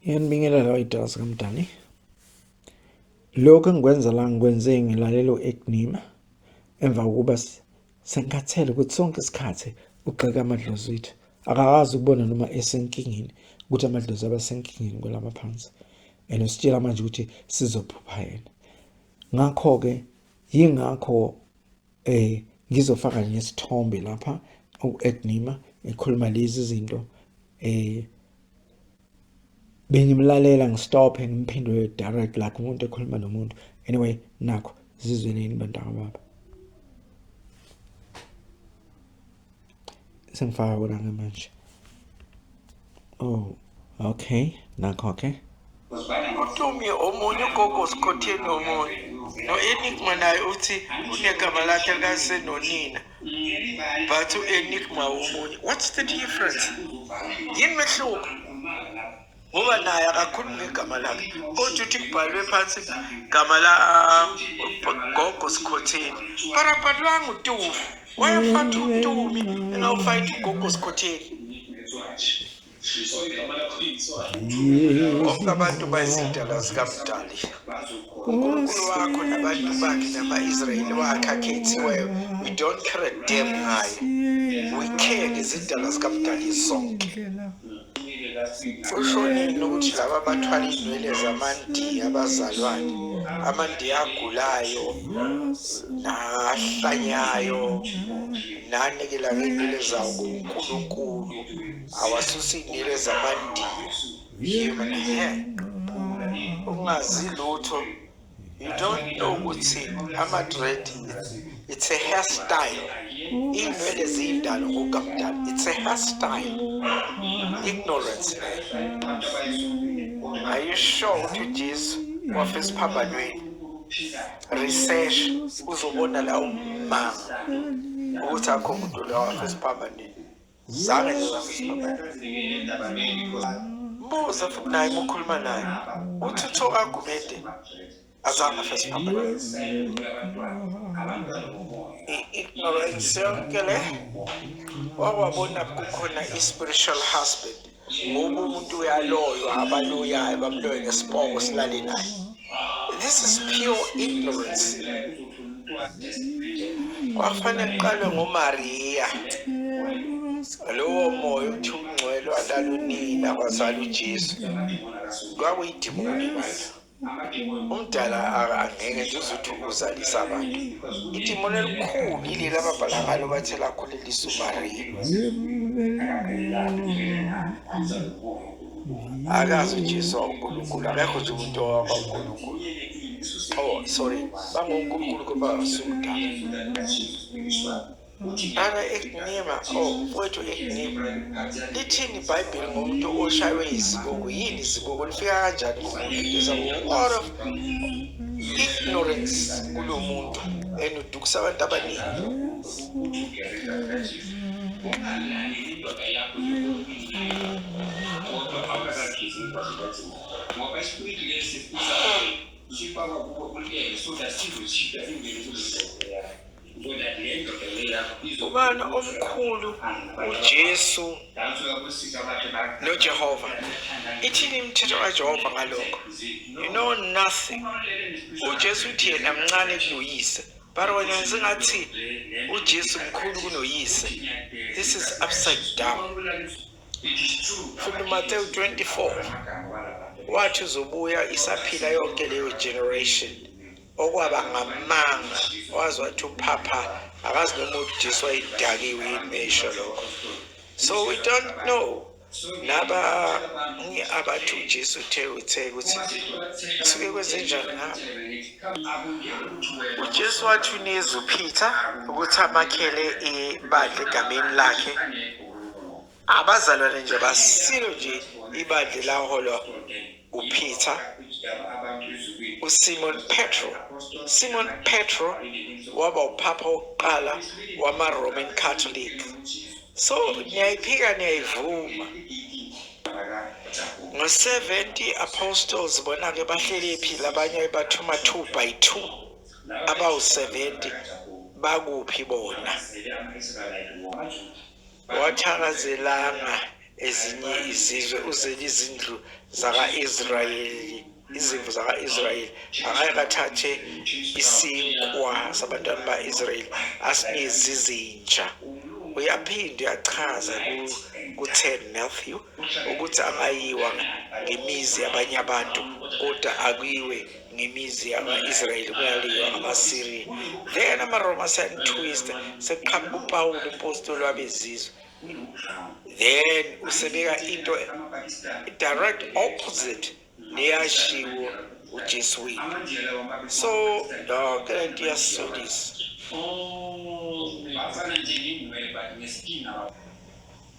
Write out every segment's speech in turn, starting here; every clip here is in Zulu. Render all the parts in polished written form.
Ngiyanibingelela wayidala sikaMdali. Lokhu engikwenza la ngikwenze ngilalela u-Egnima emva kokuba sengikhathele ukuthi sonke isikhathi ugxeka amadlozi wethu. Akakazi ukubona noma esenkingeni ukuthi amadlozi abasenkingeni kwelabaphansi. And usitshela manje ukuthi sizophupha yena. Ngakho-ke yingakho ngizofaka nesithombe lapha u-Egnima ekhuluma lezi zinto bengimlalela ngistophe ngimphendule direct like umuntu ekhuluma nomuntu. Anyway, nakho zizweneni bantakababa. Sengifaka kona ke manje. Oh, okay, nakho ke. UTumi omunye ugogo Skhotheni omunye no-Enigma naye uthi unegama lakhe likasenonina but u-Enigma omunye. What's the difference? Yini mehluko? Ngoba naye akakhulumi ngegama lakhe kodwa uthi kubhalwe phansi gama la gogo Skhotheni but akubhalwanga uTumi. Wayefata uTumi engawufayitha ugogo Skhotheni. Bonke abantu bayizidalwa zikaMdali. UNkulunkulu wakho nabantu bakhe nama-Israyeli wakhe akhethiweyo. We don't care a damn ngaye. We care ngezidalwa zikaMdali zonke. Usho nini ukuthi laba abathwala iy'nwele zamandiya abazalwane, amandiya agulayo nahlanyayo nanikela ngey'nwele zawo kuNkulunkulu awasusa iy'nwele zamandiya human hair ungazi lutho. You don't know ukuthi ama-dread it's a hairstyle. Iy'nwele ziyindalo ngokukamdala. It's a hairstyle. Ignorance leyo. Are you sure ukuthi uJesu wafa esiphambanweni? Research uzobona la umanga ukuthi akho muntu la wafa esiphambanweni. Zange nje wafa esiphambanweni. Mbuze futhi naye uma ukhuluma naye uthi uthoka Gumede azange afe esiphambanweni. I-ignorance yonke le wakwabona kukhona i-spiritual husband ngoba umuntu uyaloywa abaloyayo bamloye ngesipoko silale naye. This is pure ignorance. Kwakufanele kuqalwe ngoMariya lowo moya uthi ungcwele walala unina kwazala uJesu kwakuyidimoni bandla. Umdala angeke nje uze uthi uzalisa abantu. Idimoni elikhulu yileli ababhala ngalo bathe lakhulelisa uMariya. Akazi uJesu wawuNkulunkulu, akekho nje umuntu owaba uNkulunkulu. Oh, sorry, bangonkulunkulu kodwa abasumdala. Ana ekunima, oh mfowethu ekunima. Lithini iBhayibheli ngomuntu oshaywe izibuko? Yini izibuko? Lifika kanjani kumuntu? There's a lot of ignorance kulo muntu and udukisa abantu abaningi. Ubani omkhulu uJesu noJehova? Ithini imithetho kaJehova ngalokho? You know nothing. UJesu uthi yena mncane kunoyise. But wena wenza ngathi uJesu mkhulu kunoyise. This is upside down. Funda uMathewu 24 wathi uzobuya isaphila yonke leyo generation okwaba ngamanga wazi wathi uphapha akazi noma uJesu wayedakiwe yini esho lokho. So we don't know nabanye abathi uJesu uthe uthe ukuthi kusuke kwenzenjani ngabo. UJesu wathi unikeza uPeter ukuthi amakhele ibandla egameni lakhe. Abazalwane nje basilo nje ibandla laholwa uPeter, uSimon Petro. Simon Petro waba uphapha wokuqala wama-Roman Catholic. So niyayiphika niyayivuma. Ngo-70 apostles bona-ke bahleli phi labanye bathuma 2 by 2 abawu-70 bakuphi bona? Wathakazelanga. ezinye izizwe, uzele izindlu zaka-Israyeli, izimvu zaka-Israyeli. Angeke athathe isinkwa sabantwana ba-Israyeli asinikeze izinja. Uyaphinda uyachaza ku-10 Matthew ukuthi angayiwa ngemizi yabanye abantu, kodwa akuyiwe ngemizi yama-Israyeli, kuyaliwa ngamaSiriya. Then amaRoma aseyanitwista, sekuqhamuka uPawulu umpostoli wabezizwe, then usebeka into direct opposite neyashiwo uJesu wethu. So yonke lento iyasolisa.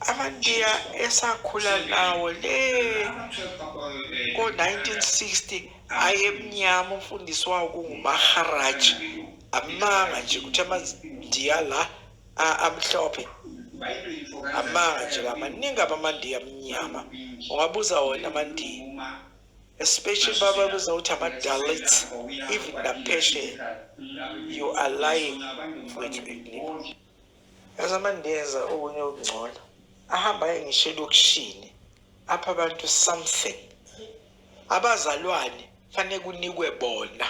AmaNdiya esakhula nawo le ko-1960 ayemnyama, umfundisi wawo kunguMaharaji. Amanga nje ukuthi amaNdiya la amhlophe, amanga nje la, maningi abamandiya amnyama. Ungabuza wona amaNdiya, especially bababiza ukuthi ama-Dalits, even naphesheya. You are lying mfowethu Enigma. Yazi amaNdiya enza okunye okungcono, ahamba aye ngisho elokishini apha abantu something. Abazalwane fanele kunikwe bona,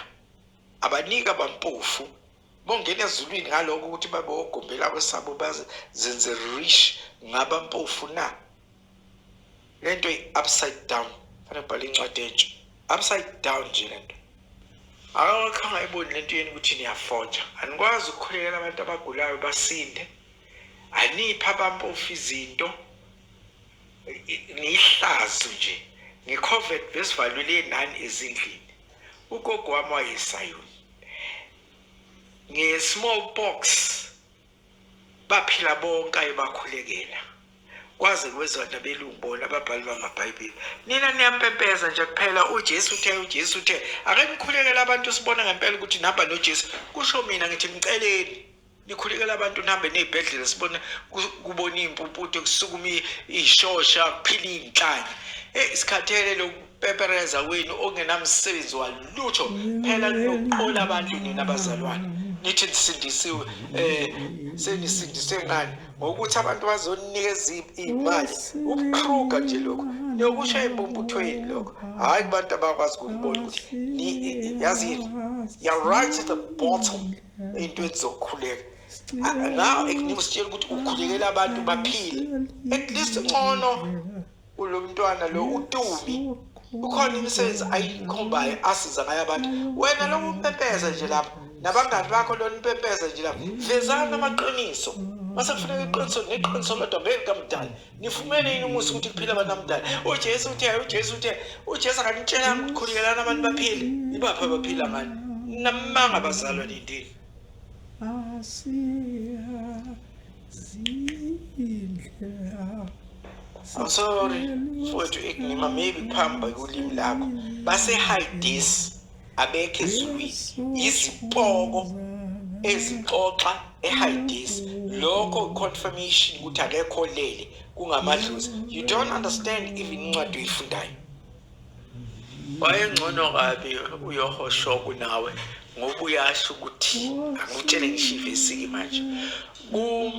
abaniki abampofu bongena ezulwini ngalokho ukuthi babe ogombela kwesabo bazenze rich ngabampofu na. Lento i-upside down, fanele ubhale incwadi entsha, upside down nje lento. Akakho angayiboni lento yenu ukuthi niyafoja, anikwazi ukukhulekela abantu abagulayo basinde, aniphi abampofu izinto, niyihlazo nje. Nge-COVID besivalelwe nani ezindlini. Ugogo wami wayesayoni nge-smallpox, baphila bonke ayebakhulekela kwaze kwezwa nabelungu bona ababhali bamabhayibheli. Nina niyampempeza nje kuphela, uJesu uthe, uJesu uthe. Ake nikhulekele abantu sibone ngempela ukuthi nihamba noJesu. Kusho mina ngithi mceleni nikhulekele abantu, nihambe ney'bhedlela sibone kubona iy'mpumputhe, kusukuma iy'shosha, kuphila iy'nhlanya. Eyi, sikhathele lokupepereza kwenu okungenamsebenzi walutho. Phela nokuqola abantu nina bazalwane, nithi nisindisiwe. Senisindiswe ngani? Ngokuthi abantu bazoninikeza iy'mali? Ubukruga nje lokho, niyokusho ey'mpumputhweni lokho, hhayi kubantu abakwazi ukubona ukuthi yazini. You're right at the bottom ey'ntweni zokukhuleka. Now ekunika usitshela ukuthi ukhulekela abantu baphile, at least ngcono kulo mntwana lo uTumi, ukhona imisebenzi ayikhombayo asiza ngayo abantu. Wena lo umpempeza nje lapha nabangani bakho, lo nimpempeza nje lapha. Vezani amaqiniso mase kufuneka iqiniso, neqiniso lodwa ngeke kamdala. Nifumene yini umusa ukuthi kuphila abantu abadala? UJesu uthe, uJesu uthe, uJesu akanitshelanga ukuthi khulekelani abantu baphile? Ibaphi abaphila ngani? Namanga bazalwa nindini. I'm sorry mfowethu Enigma, maybe kuphamba ulimi lakho. Base-Hades, abekho ezulwini, izipoko ezixoxa e-Hades. Lokho confirmation ukuthi akekho lele kungamadlozi. You don't understand even incwadi oyifundayo. Wayengcono kabi uYohosho kunawe, ngoba uyasho ukuthi, angikutshele ngisho ivesi-ke manje ku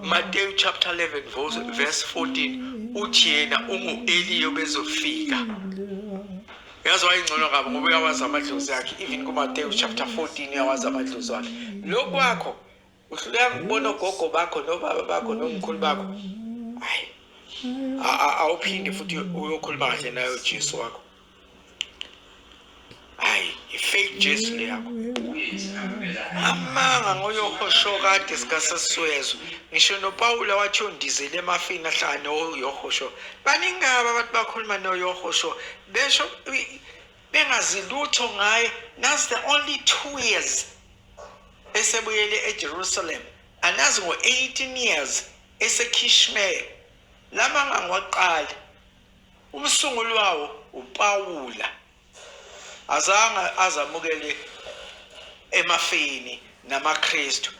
Mateyu chapter 11 verse 14, uthi yena ungu-Eliya obezofika. Yazi wayengcono kabi ngoba uyawazi amadlozi akhe. Even kuMateyu chapter 14 uyawazi amadlozi wakhe. Lokhu kwakho uhluleka ukubona ogogo bakho nobaba bakho nomkhulu bakho. Hayi, awuphinde futhi uyokhuluma kahle naye uJesu wakho. Hayi, i-fake Jesu le yakho, amanga ngoYohosho kade sikaseswezwe. Ngisho noPawula wathi undizele emafini ahlala noYohosho. Baningi abantu bakhuluma noYohosho besho bengazi lutho ngaye. That's the only 2 years esebuyele eJerusalem, anazi ngo-18 years eseKishmere. Lamanga ngiwaqali, umsunguli wawo uPawula azange azamukele emafini namaKristu.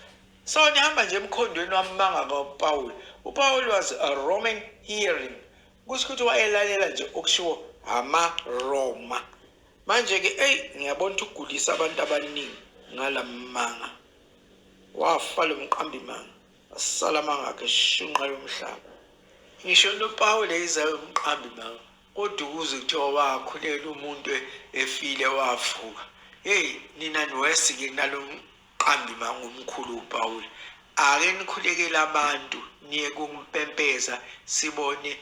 So nihamba nje emkhondweni wamanga kaPaul. UPaul was a Roman hearing, kusho ukuthi wayelalela nje okushiwo amaRoma. Manje-ke eyi, ngiyabona ukuthi ugulisa abantu abaningi ngalamanga. Wafa lo mqambi manga, asala amanga akhe shunqa yomhlaba. Ngisho noPawulu eyizayo umqambi manga, kodwa ukuze kuthiwa wakhulela umuntu efile wavuka. Hey, nina niwesi-ke kunalo mqambi manga omkhulu uPawulu. Ake nikhulekele abantu, niye kumpempeza sibone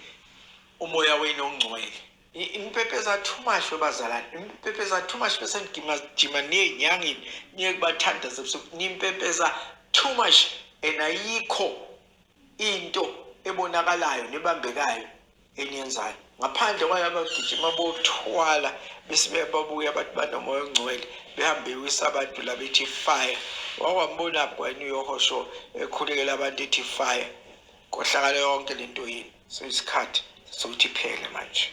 umoya wenu ongcwele. Impepeza too much webazalwane, impepeza too much, bese nigijima niye ey'nyangeni, niye kubathandaza ebusuku, nimpepeza too much and ayikho into ebonakalayo nebambekayo eniyenzayo ngaphandle kwalaba gijima bothwala bese beyababuya abantu banomoya ongcwele, behambe bewisa abantu la bethi fire. Wakwambonaphi kwayena uYohosho ekhulekela abantu ethi fire? Kohlakala yonke lento yini, so isikhathi sokuthi iphele manje.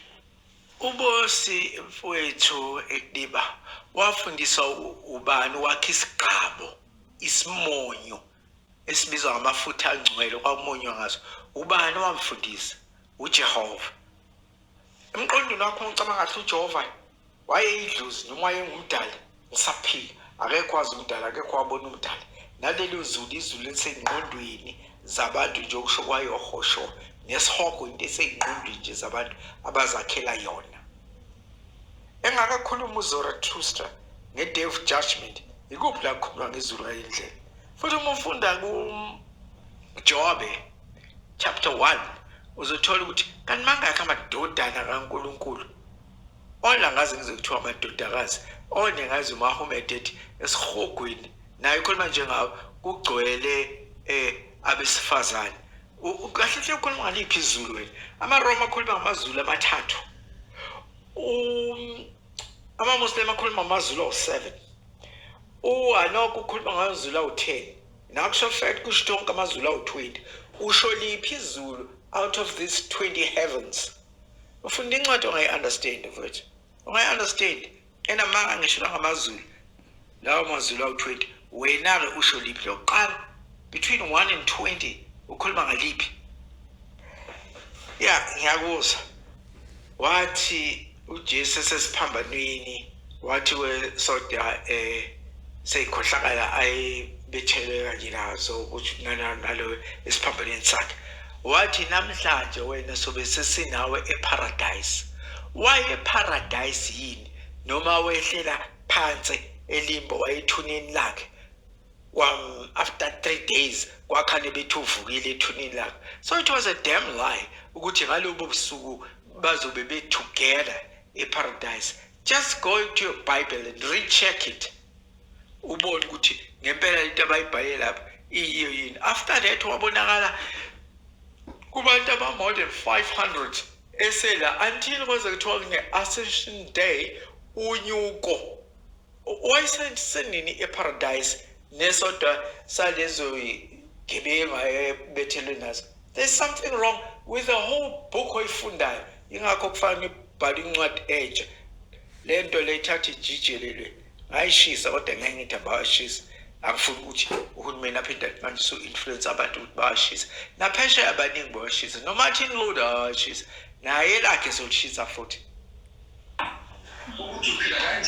Ubosi mfowethu ekuliba wafundiswa ubani wakhe isigqabo isimonyo esibizwa ngamafutha angcwele kwamonywa ngaso? Ubani owamfundisa? UJehova. Emqondweni wakho ucabanga kahle, uJehova wayeyidlozi noma wayengumdali ngisaphila? Akekho wazi umdali, akekho wabona umdali. Nalelo zulu, izulu elisey'ngqondweni zabantu nje, okusho kwayohosho nesihogo, into esey'ngqondweni nje zabantu abazakhela yona. Engakakhuluma uZarathustra nge-Day of Judgment, ikuphi la kukhuluma ngezulu ngale ndlela? Futhi uma ufunda kuJobe chapter 1 uzothola ukuthi kanti mangakhi amadodana kaNkulunkulu ona ngaze ngize kuthiwa amadodakazi one. Ngazi uMahomed ethi esihogweni naye ukhuluma njengawo, kugcwele abesifazane. Kahle hle ukhuluma ngaliphi izulu wena? AmaRoma akhuluma ngamazulu amathathu, amaMuslim akhuluma ngamazulu awu-7, uHanok ukhuluma ngamazulu awu-10. In actual fact kusho onke amazulu awu-20. Usho liphi izulu out of these 20 heavens? Ufunda incwadi ongayi-understand, mfowethu, ungayi-understand, enamanga ngisho nangamazulu lawo mazulu awu-20. Wena-ke usho liphi lokuqala between 1 and 20? Ukhuluma ngaliphi? Ya, ngiyakuzwa. Wathi uJesu esesiphambanweni, wathi wesoda seyikhohlakala ayebethelwe kanye nazo ukuthi nalo esiphambanweni sakhe, wathi namhlanje wena sobe sesinawe eparadise. Waye paradise yini noma wehlela phansi elimbo, wayethuneni lakhe? Kwam after 3 days kwakhane bethi uvukile ethuneni lakhe. So it was a damn lie ukuthi ngalobo busuku bazobe be-together eparadise. Just go to your Bible and recheck it, ubone ukuthi ngempela into abayibhale lapha iyiyo yini. After that wabonakala kubantu aba-more than 500 esela until kwaze kuthiwa kune-Ascension Day, unyuko. Wayesenini eparadise nesodwa salezo gebengu ayebethelwe nazo? There's something wrong with the whole book oyifundayo. Ingakho kufanele ubhale incwadi entsha. Le nto le ithatha ijijelelwe, ngayishisa, kodwa ngeke ngithi abawashisa. Angifuni ukuthi uhulumeni aphinde athi manje su-influence abantu ukuthi bawashise. Naphesheya abaningi bawashisa, noMartin Luther wawashisa naye, lakhe solishisa futhi.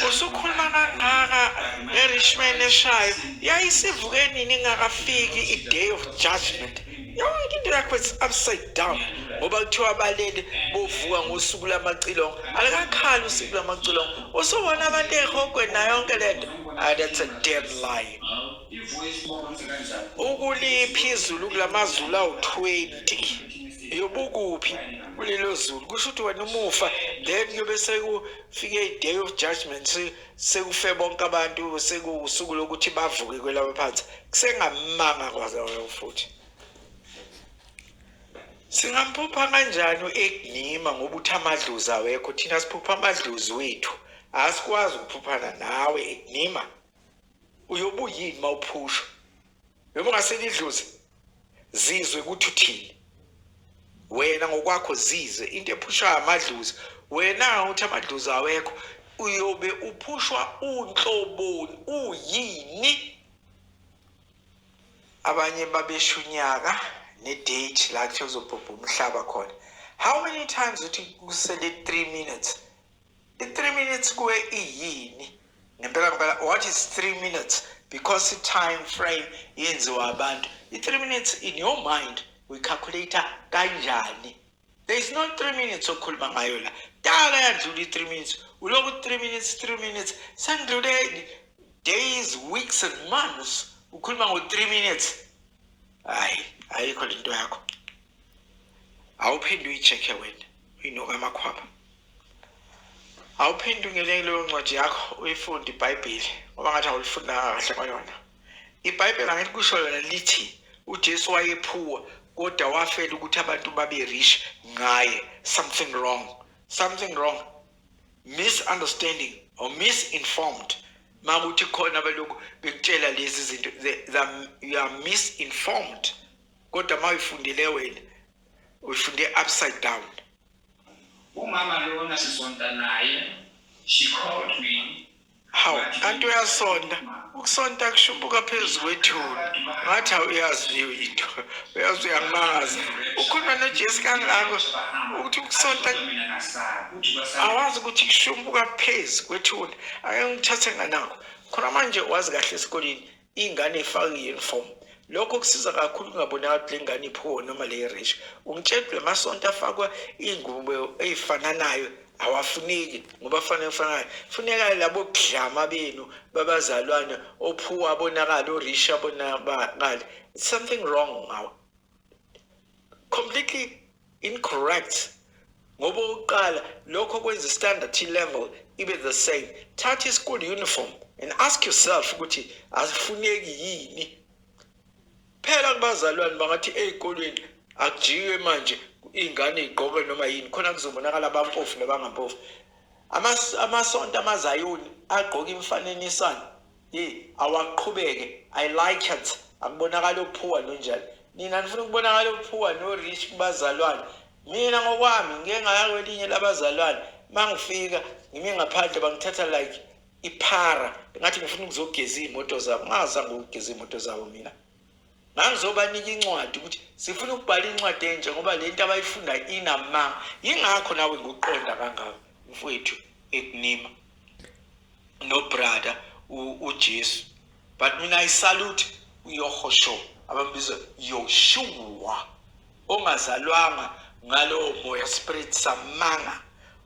Usukhuluma kangaka nge-richman eshayo, yayisivuke nini ingakafiki i-Day of Judgment? Yonke into yakho is upside down, ngoba kuthiwa abalele bovuka ngosuku lamacilongo. Alikakhali usuku lamacilongo, usubona abantu ehogweni nayo yonke lento. Ah, that's a damn lie. Ukuliphi izulu kulamazulu awu-20? Yobukuphi kulelo zulu? Kusho ukuthi wena umufa, then kuyobe sekufike i-Day of Judgment, sekufe bonke abantu, sekuwusuku lokuthi bavuke kwelaba phansi. Kusengamanga kwazayo futhi. Singamphupha kanjani u-Enigma ngoba uthi amadlozi awekho? Thina siphupha amadlozi wethu, asikwazi ukuphuphana nawe, Enigma. Uyobe uyini uma uphushwa noma ungaselidlozi? Zizwe ukuthi uthini wena ngokwakho, zizwe into ephushwayo amadlozi. Wena uthi amadlozi awekho, uyobe uphushwa unhloboni, uyini? Abanye babesho unyaka ne-date la kuthiwa uzobhubha umhlaba khona. How many times uthi kusele 3 minutes? I-3 minutes kuwe iyini ngempela ngempela? What is 3 minutes? Because i-time frame yenziwa abantu. I-3 minutes in your mind uyicalculate kanjani? There is no 3 minutes okhuluma ngayo la. Dala yadlula i-3 minutes. Ulokhu 3 minutes, 3 minutes. Sendlule days, weeks and months ukhuluma ngo-3 minutes. Hayi, ayikho lento yakho. Awuphinde uyi-check-e wena, uyinuka amakhwapha. Awuphinde ungene kuleyo ncwadi yakho uyifunde iBhayibheli ngoba ngathi awulifundanga kahle kwayona. IBhayibheli angithi kusho yona lithi uJesu wayephuwa kodwa wafela ukuthi abantu babe rich ngaye. Something wrong. Something wrong. Misunderstanding or misinformed. Makuthi khona abalokhu bekutshela lezi zinto, you are misinformed. Kodwa mawuyifundile wena uyifunde upside down. Umama lona sisonta naye, she called me. Hawu, kanti uyasonta. Ukusonta kushumbuka phezu kwethuna. Ngathi awuyazi leyo into. Uyazi uyangimangaza. Ukhuluma noJesu kangako ukuthi ukusonta awazi ukuthi kushumbuka phezu kwethuna. Ake ngithathe nganakho. Khona manje wazi kahle esikoleni iy'ngane ifake i-uniform. Lokho kusiza kakhulu kungabonakali ukuthi le ngane iphuwe noma le rich. Ungitshela ukuthi lamasonto afakwa iy'ngubo ey'fananayo awafuneki ngoba afanele kufanayo. Funeka labo kudlama benu babazalwane ophuwa abonakale, o-rich abonakale. Something wrong ngawe. Completely incorrect. Ngoba okokuqala lokho kwenza standard level ibe the same. Thatha i-school uniform and ask yourself ukuthi asifuneki yini. Phela kubazalwane bangathi ey'kolweni akujiwe manje iy'ngane y'gqoke noma yini khona kuzobonakala abampofu nabangampofu. Amasonto amazayoni agqoka imfanenisano. Hey, awaqhubeke. I like it. Akubonakala ophuwa nonjani. Nina nifuna ukubonakala ophuwa no rich kubazalwane. Mina ngokwami ngike ngaya kwelinye labazalwane mangifika ngime ngaphandle bangithatha like iphara ngathi ngifuna ukuzogeza iy'moto zabo. Ngazange ukugeza iy'moto zabo mina. Ngangizobanika incwadi ukuthi sifuna ukubhala incwadi entsha ngoba le nto abayifunda inamanga. Yingakho nawe ngikuqonda kangaka mfowethu ekunima no brother uJesu. But mina I salute uYohosho abambiza Yoshua ongazalwanga ngalowo moya spirit samanga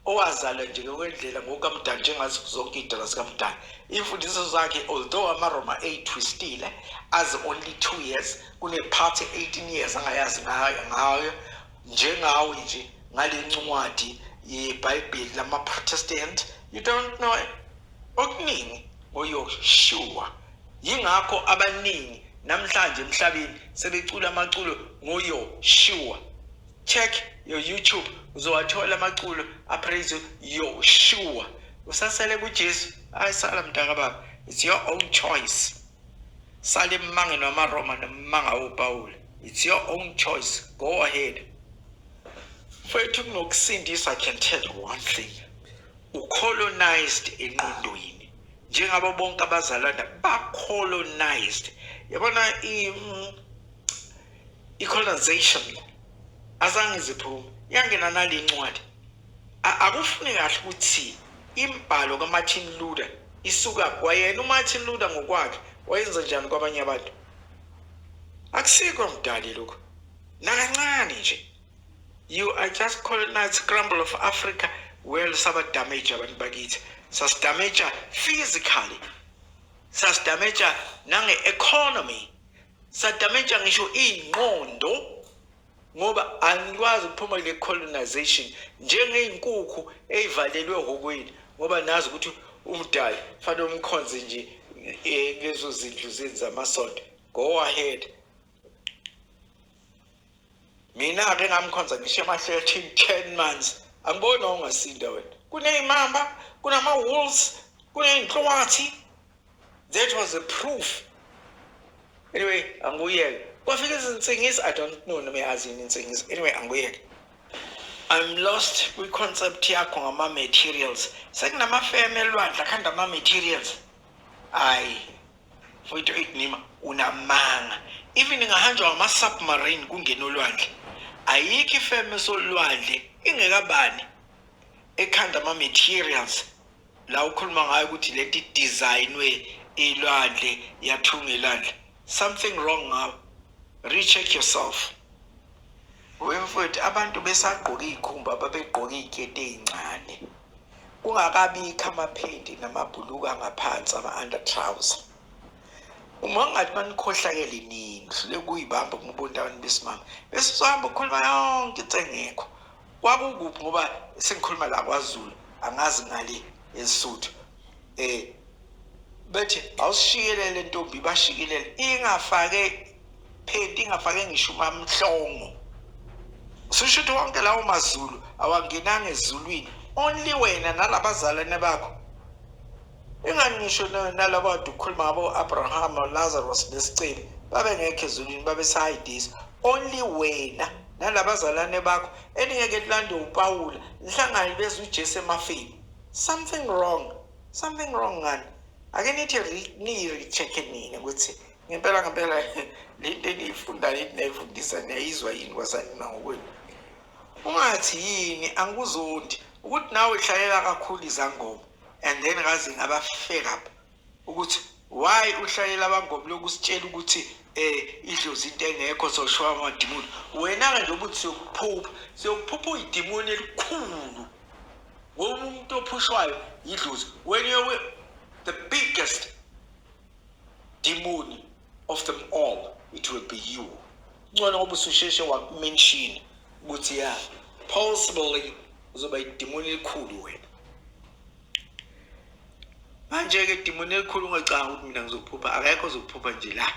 owazalwa nje ngokwendlela ngokukamdali njengazo zonke iy'dalwa zikamdali. Iy'mfundiso zakhe although amaRoma ey'twistile as only 2 years kune-part 18 years angayazi ngayo njengawe nje ngale ncwadi yeBhayibheli lama-Protestant. You don't know okuningi ngoYoshua. Yingakho abaningi namhlanje emhlabeni sebecula amaculo ngoYoshua. Check your YouTube uzowathola amaculo apraise Yoshua. Usasele kuJesu, hayi sala mntaka baba, it's your own choice. Sale emangeni wamaRoma nomanga woPawulu. It's your own choice. Go ahead. Mfowethu kunokusindiswa, I can tell you one thing. Ucolonized engqondweni. Njengabo bonke abazalwane ba-colonized. Yabona i-colonization azange ziphume. Yangena nale ncwadi. Akufuni kahle ukuthi imbhalo kaMartin Luther isuka kwayena uMartin Luther ngokwakhe wayenza njani kwabanye abantu. Akusikho mdali lokho. Nakancane nje. You are just colonized scramble of Africa. Well, saba damage abantu bakithi. Sas-damage physically. Sas-damage nange-economy. Sa-damage ngisho ingqondo. Ngoba anikwazi ukuphuma kule colonization njengey'nkukhu ey'valelwe ehhokweni ngoba nazi ukuthi umdali fanele umkhonze nje lezo zindlu zenu zamasonto. Go ahead. Mina-ke ngamkhonza ngisho emahlethini 10 months. Angiboni ungasinda wena. Kuney'mamba, kunama-wolves, kuney'nhlwathi. That was a proof. Anyway, anguyeke. Kwafika izinsingisi, I don't know noma yazi yini insingisi. Anyway, anguyeke. I'm lost kwi-concept yakho ngama-materials. Sekunamafemu elwandle akhanda ama-materials. Ayi, mfowethu Ignima unamanga. Even ingahanjwa ngama-submarine kungena olwandle. Ayikho ifemu esolwandle ingekabani ekhanda ama-materials la ukhuluma ngayo ukuthi lento idesignwe ilwandle yathunga elwandle. Something wrong ngawe. Recheck yourself. Wemfowethu, abantu besagqoka iy'khumba, babegqoka iy'keti ey'ncane, kungakabikho amaphenti namabhuluku angaphansi, ama-under trouser. Uma ungathi manikhohlakele nini, hlule kuyibamba ngubuntu abantu besimame, bese uzohamba ukhuluma yonke into engekho. Kwakukuphi? Ngoba sengikhuluma la kwaZulu, angazi ngale eSuthu. Bethi awusishikelele ntombi, bashikelele ingafake phenti, ingafake ngisho umamhlongo. Susho ukuthi wonke lawo maZulu awangenanga ezulwini, only wena nalabazalwane bakho. Ingani ngisho nalabo kade ukhuluma ngabo, Abraham, Lazarus nesicebi, babengekho ezulwini, babesahayidisa. Only wena nalabazalwane bakho eningeke lilande uPawula nihlangane beze uJesu emafini. Something wrong, something wrong ngani. Ake nithi niyi-recheck-e nina ukuthi ngempela ngempela le nto eniyifundayo niyayifundisa, niyayizwa yini kwasanina ngokwenu. Ungathi yini, angikuzondi ukuthi nawe uhlalela kakhulu izangoma, and then ngaze ngaba fed up ukuthi why uhlalela abangoma lokusitshela ukuthi idlozi into engekho, soshowa amadimoni. Wena-ke nje ukuthi siyokuphupha, siyokuphupha uyidimoni elikhulu, ngoba umuntu ophushwayo yidlozi. Wena uyobe the biggest demon of them all, it will be you. Ngcono ngoba ususheshe wakumention ukuthi ya, possibly uzoba idimoni elikhulu wena. Manje-ke idimoni elikhulu, ungacanga ukuthi mina ngizokuphupha, akekho ozokuphupha nje la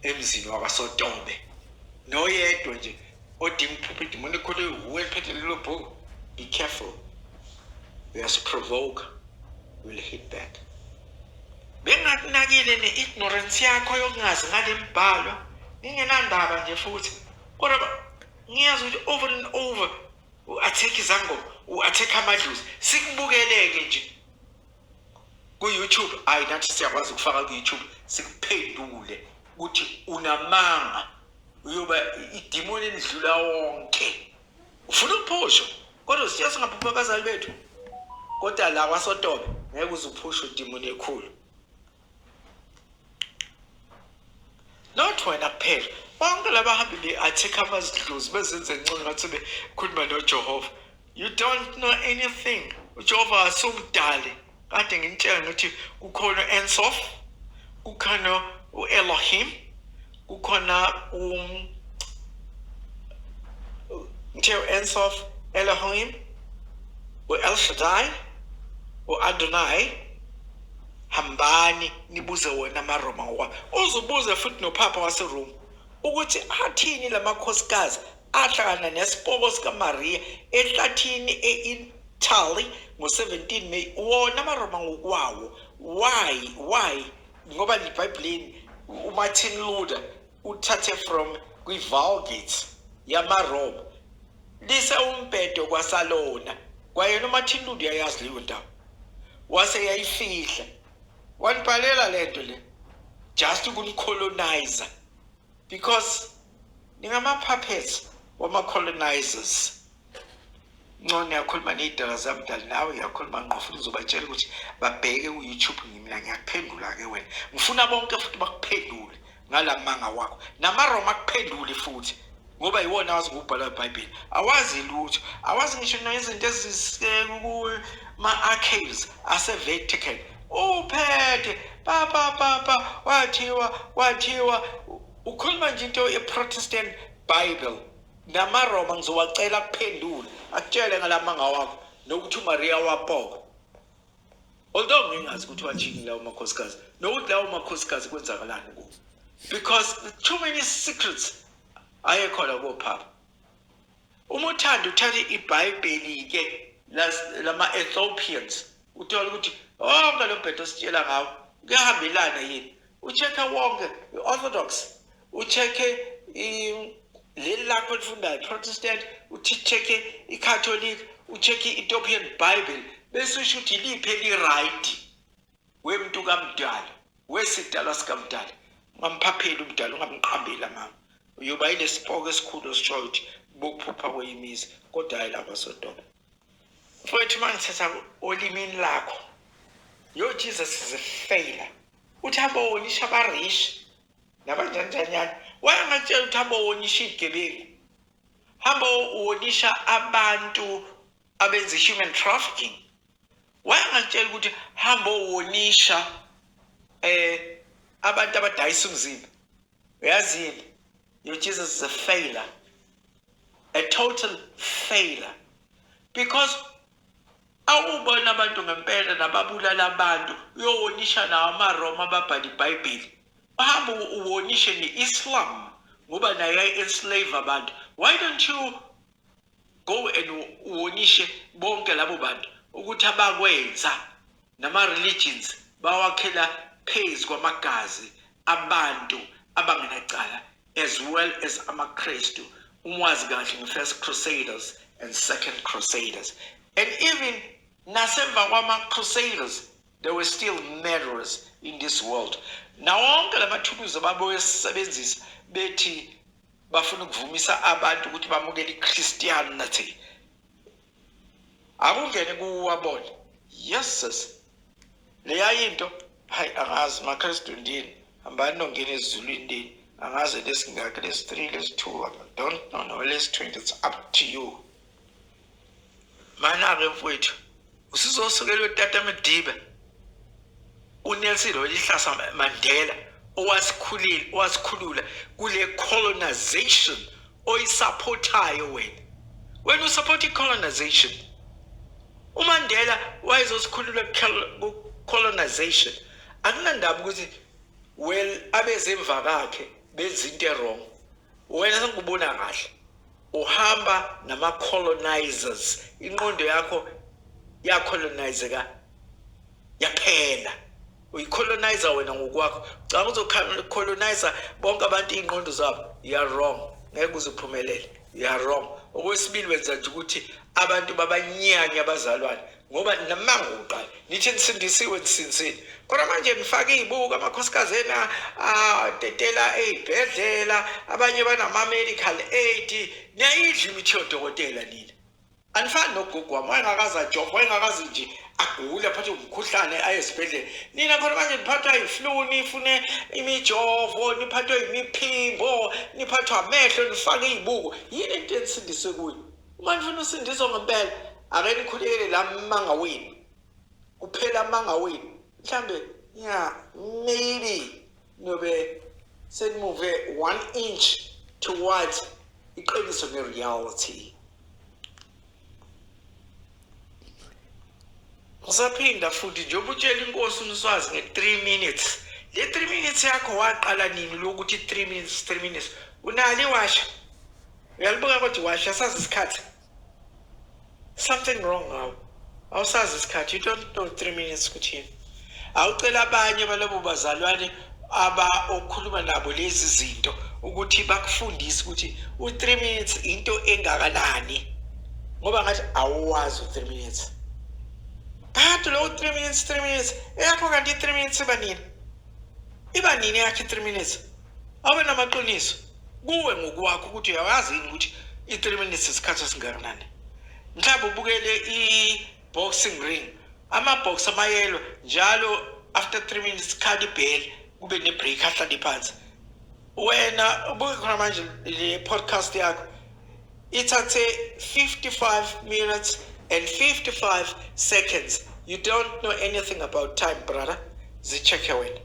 emzini wakwaSotobe, noyedwa nje odinga ukuphupha idimoni elikhulu uwe eliphethe lelo bhuku. Be careful, uyasiprovoke, will hit back. Bengakunakile ne-ignorance yakho yokungazi ngale mbhalo, ngingenandaba nje futhi, kodwa ngiyazi ukuthi over and over u-attack izangoma, u-attack amadlozi. Sikubukeleke nje ku-YouTube, hhayi nathi siyakwazi ukufaka ku-YouTube sikuphendule ukuthi unamanga, uyoba idimoni elidlula wonke. Ufuna ukuphushwa, kodwa siye singaphupha abazali bethu, kodwa la kwaSotobe ngeke uze uphushwe idimoni elikhulu. Not wena kuphela, bonke labahambi be-attack amazidlozi bezenze ngcono ngathi bekhuluma noJehova. You don't know anything. UJehova asumdali, kade nginitshela ngithi kukhona Ensof, kukhona u-Elohim, kukhona ngithe u-Ensof, Elohim, u-El Shaddai, u-Adonai. Hambani nibuze wona amaRoma ngokwabo, uzubuze futhi noPhapha waseRoma ukuthi athini lamakhosikazi ahlangana nesipoko sikaMaria ehlathini e-Italy ngo-17 May. Wona amaRoma ngokwawo, why? Ngoba iBhayibhelini uMartin Luther uthathe from kwi-Vulgate yamaRoma, lise umbhedo kwasalona kwayena uMartin Luther uyayazi leyo ndawo, wase yayifihla, wanibhalela lento le just ukunicolonize, because ningama-puppets wama-colonizers. Ngcono ngiyakhuluma ney'dala zami dali, nawe ngiyakhuluma ngqo futhi ngizobatshela ukuthi babheke ku-YouTube. Mina ngiyakuphendula-ke wena, ngifuna bonke futhi bakuphendule ngala manga wakho, namaRoma akuphendule futhi, ngoba yiwona awazi ngokubhala iBhayibheli, awazi lutho, awazi ngisho nezinto ezisema-archives ase-Vatican. Uphethe papa papa wathiwa ukhuluma nje into ye-Protestant Bible. NamaRoma ngizowacela akuphendule, akutshele ngalamanga wakho nokuthi uMaria wapokwa, although ngingazi ukuthi wathini lawo makhosikazi nokuthi lawo makhosikazi kwenzakalani kuwo, because too many secrets ayekhona kophapha. Uma uthanda uthathe iBhayibheli-ke lama-Ethiopians, uthole ukuthi wonke lo mbhedo ositshela ngawo kuyahambelana yini. Ucheck-e wonke i-Orthodox, ucheck-e leli lakho olifundayo Protestant, ucheck-e i-Catholic, ucheck-e i-Ethiopian Bible, bese usho ukuthi iliphi eli-right. Wemntu kamdala, wesidalwa sikamdala, ungamphapheli umdala, ungamqambeli amanga, uyoba yilesipoko esikhulu osishoyo ukuthi bokuphupha kweyimizi, kodwa hhayi la kwaSodoma. Mfowethu, uma ngithatha olimini lakho, yo, Jesus is a failure, uthi abonisha abarishi nabanjanjanyana, wayengatshela ukuthi abonisha iy'gebengu. Hamba uwonisha abantu abenza human trafficking. Wayengakutshela ukuthi hamba uwonisha abantu abadayisa umzimba. Uyazi yini? Your Jesus is a failure. A total failure. Because awubona abantu ngempela nababulala abantu, uyowonisha nawo amaRoma ababhala iBhayibheli. Uhambe uwonishe ne-Islam ngoba nayo yayi-enslave abantu. Why don't you go and uwonishe bonke labo bantu ukuthi abakwenza nama-religions bawakhela phezu kwamagazi abantu abangenacala, as well as amaKristu. Umwazi kahle nge-First Crusaders and Second Crusaders, and even nasemva kwama-Crusaders there were still murderers in this world. Nawonke lamathuluzi ababewasebenzisa bethi bafuna ukuvumisa abantu ukuthi bamukele i-Christianity, akungene kuwabona. Yes sis, leya into hayi angazi maKristu ndini, hambani nongena ezulwini ndini, angazi lesingakhi, lesi-3, lesi-2, I don't know, no lesi-20, it's up to you. Mana-ke mfowethu, usizosukela utata Madiba, uNelson Rolihlahla Mandela owasikhulile, owasikhulula kule colonization oyisupportayo wena. Wena usupport i-colonization. uMandela wayezosikhulula ku-colonization. Akunandaba ukuthi well abezemva kakhe benza into e-wrong. Wena sengikubona kahle. Uhamba nama-colonizers. Inqondo yakho yacolonizeka yaphela. Uyicolonizer wena ngokwakho. Ucabanga uzocolonizer bonke abantu iy'ngqondo zabo. You are wrong. Ngeke uze uphumelele. You are wrong. Okwesibili wenza nje ukuthi abantu babanyanye abazalwane ngoba namanga uqala nithi nisindisiwe, nisindisile, kodwa manje nifake iy'buko, amakhosikazi enu atetela ey'bhedlela, abanye banama-medical aid, niyayidla imithi yodokotela nina. Anifani nogogo wami, wayengakaze ajove, wayengakaze nje agule aphathwe umkhuhlane aye esibhedlela. Nina khona manje niphathwa yi-flu, nifune imijovo, niphathwe imiphimbo, niphathwa amehlo, nifake iy'buko. Yini into enisindiswe kuyo? Uma nifuna usindiso ngempela, ake nikhulekele la manga wenu. Kuphela amanga wenu. Mhlambe yeah, maybe nobe senimuve 1 inch towards iqiniso ne-reality. Usaphinda futhi njengoba utshela inkosi uMswazi nge-3 minutes. Le 3 minutes yakho waqala nini lokuthi 3 minutes, 3 minutes? Unalo iwasha? Uyalibuka kodwa iwasha, asazi isikhathi. Something wrong ngawe. Awusazi isikhathi, you don't know 3 minutes ukuthi yini. Awucela abanye balabo bazalwane aba okhuluma nabo lezi zinto ukuthi bakufundise ukuthi u-3 minutes into engakanani, ngoba ngathi awuwazi u-3 minutes. But lo 3 minutes, 3 minutes eyakho kanti i-3 minutes iba nini? Iba nini eyakho i-3 minutes? Abe namaqiniso kuwe ngokwakho ukuthi uyawazi yini ukuthi i-3 minutes isikhathi esingakanani. Mhlawumbe ubukele i-boxing ring, ama-box amayelo njalo after 3 minutes khali ibhele kube ne-break, ahlale phansi. Wena ubuke khona manje le podcast yakho ithathe 55 minutes and 55 seconds. You don't know anything about time, brother. Zicheck-e wena.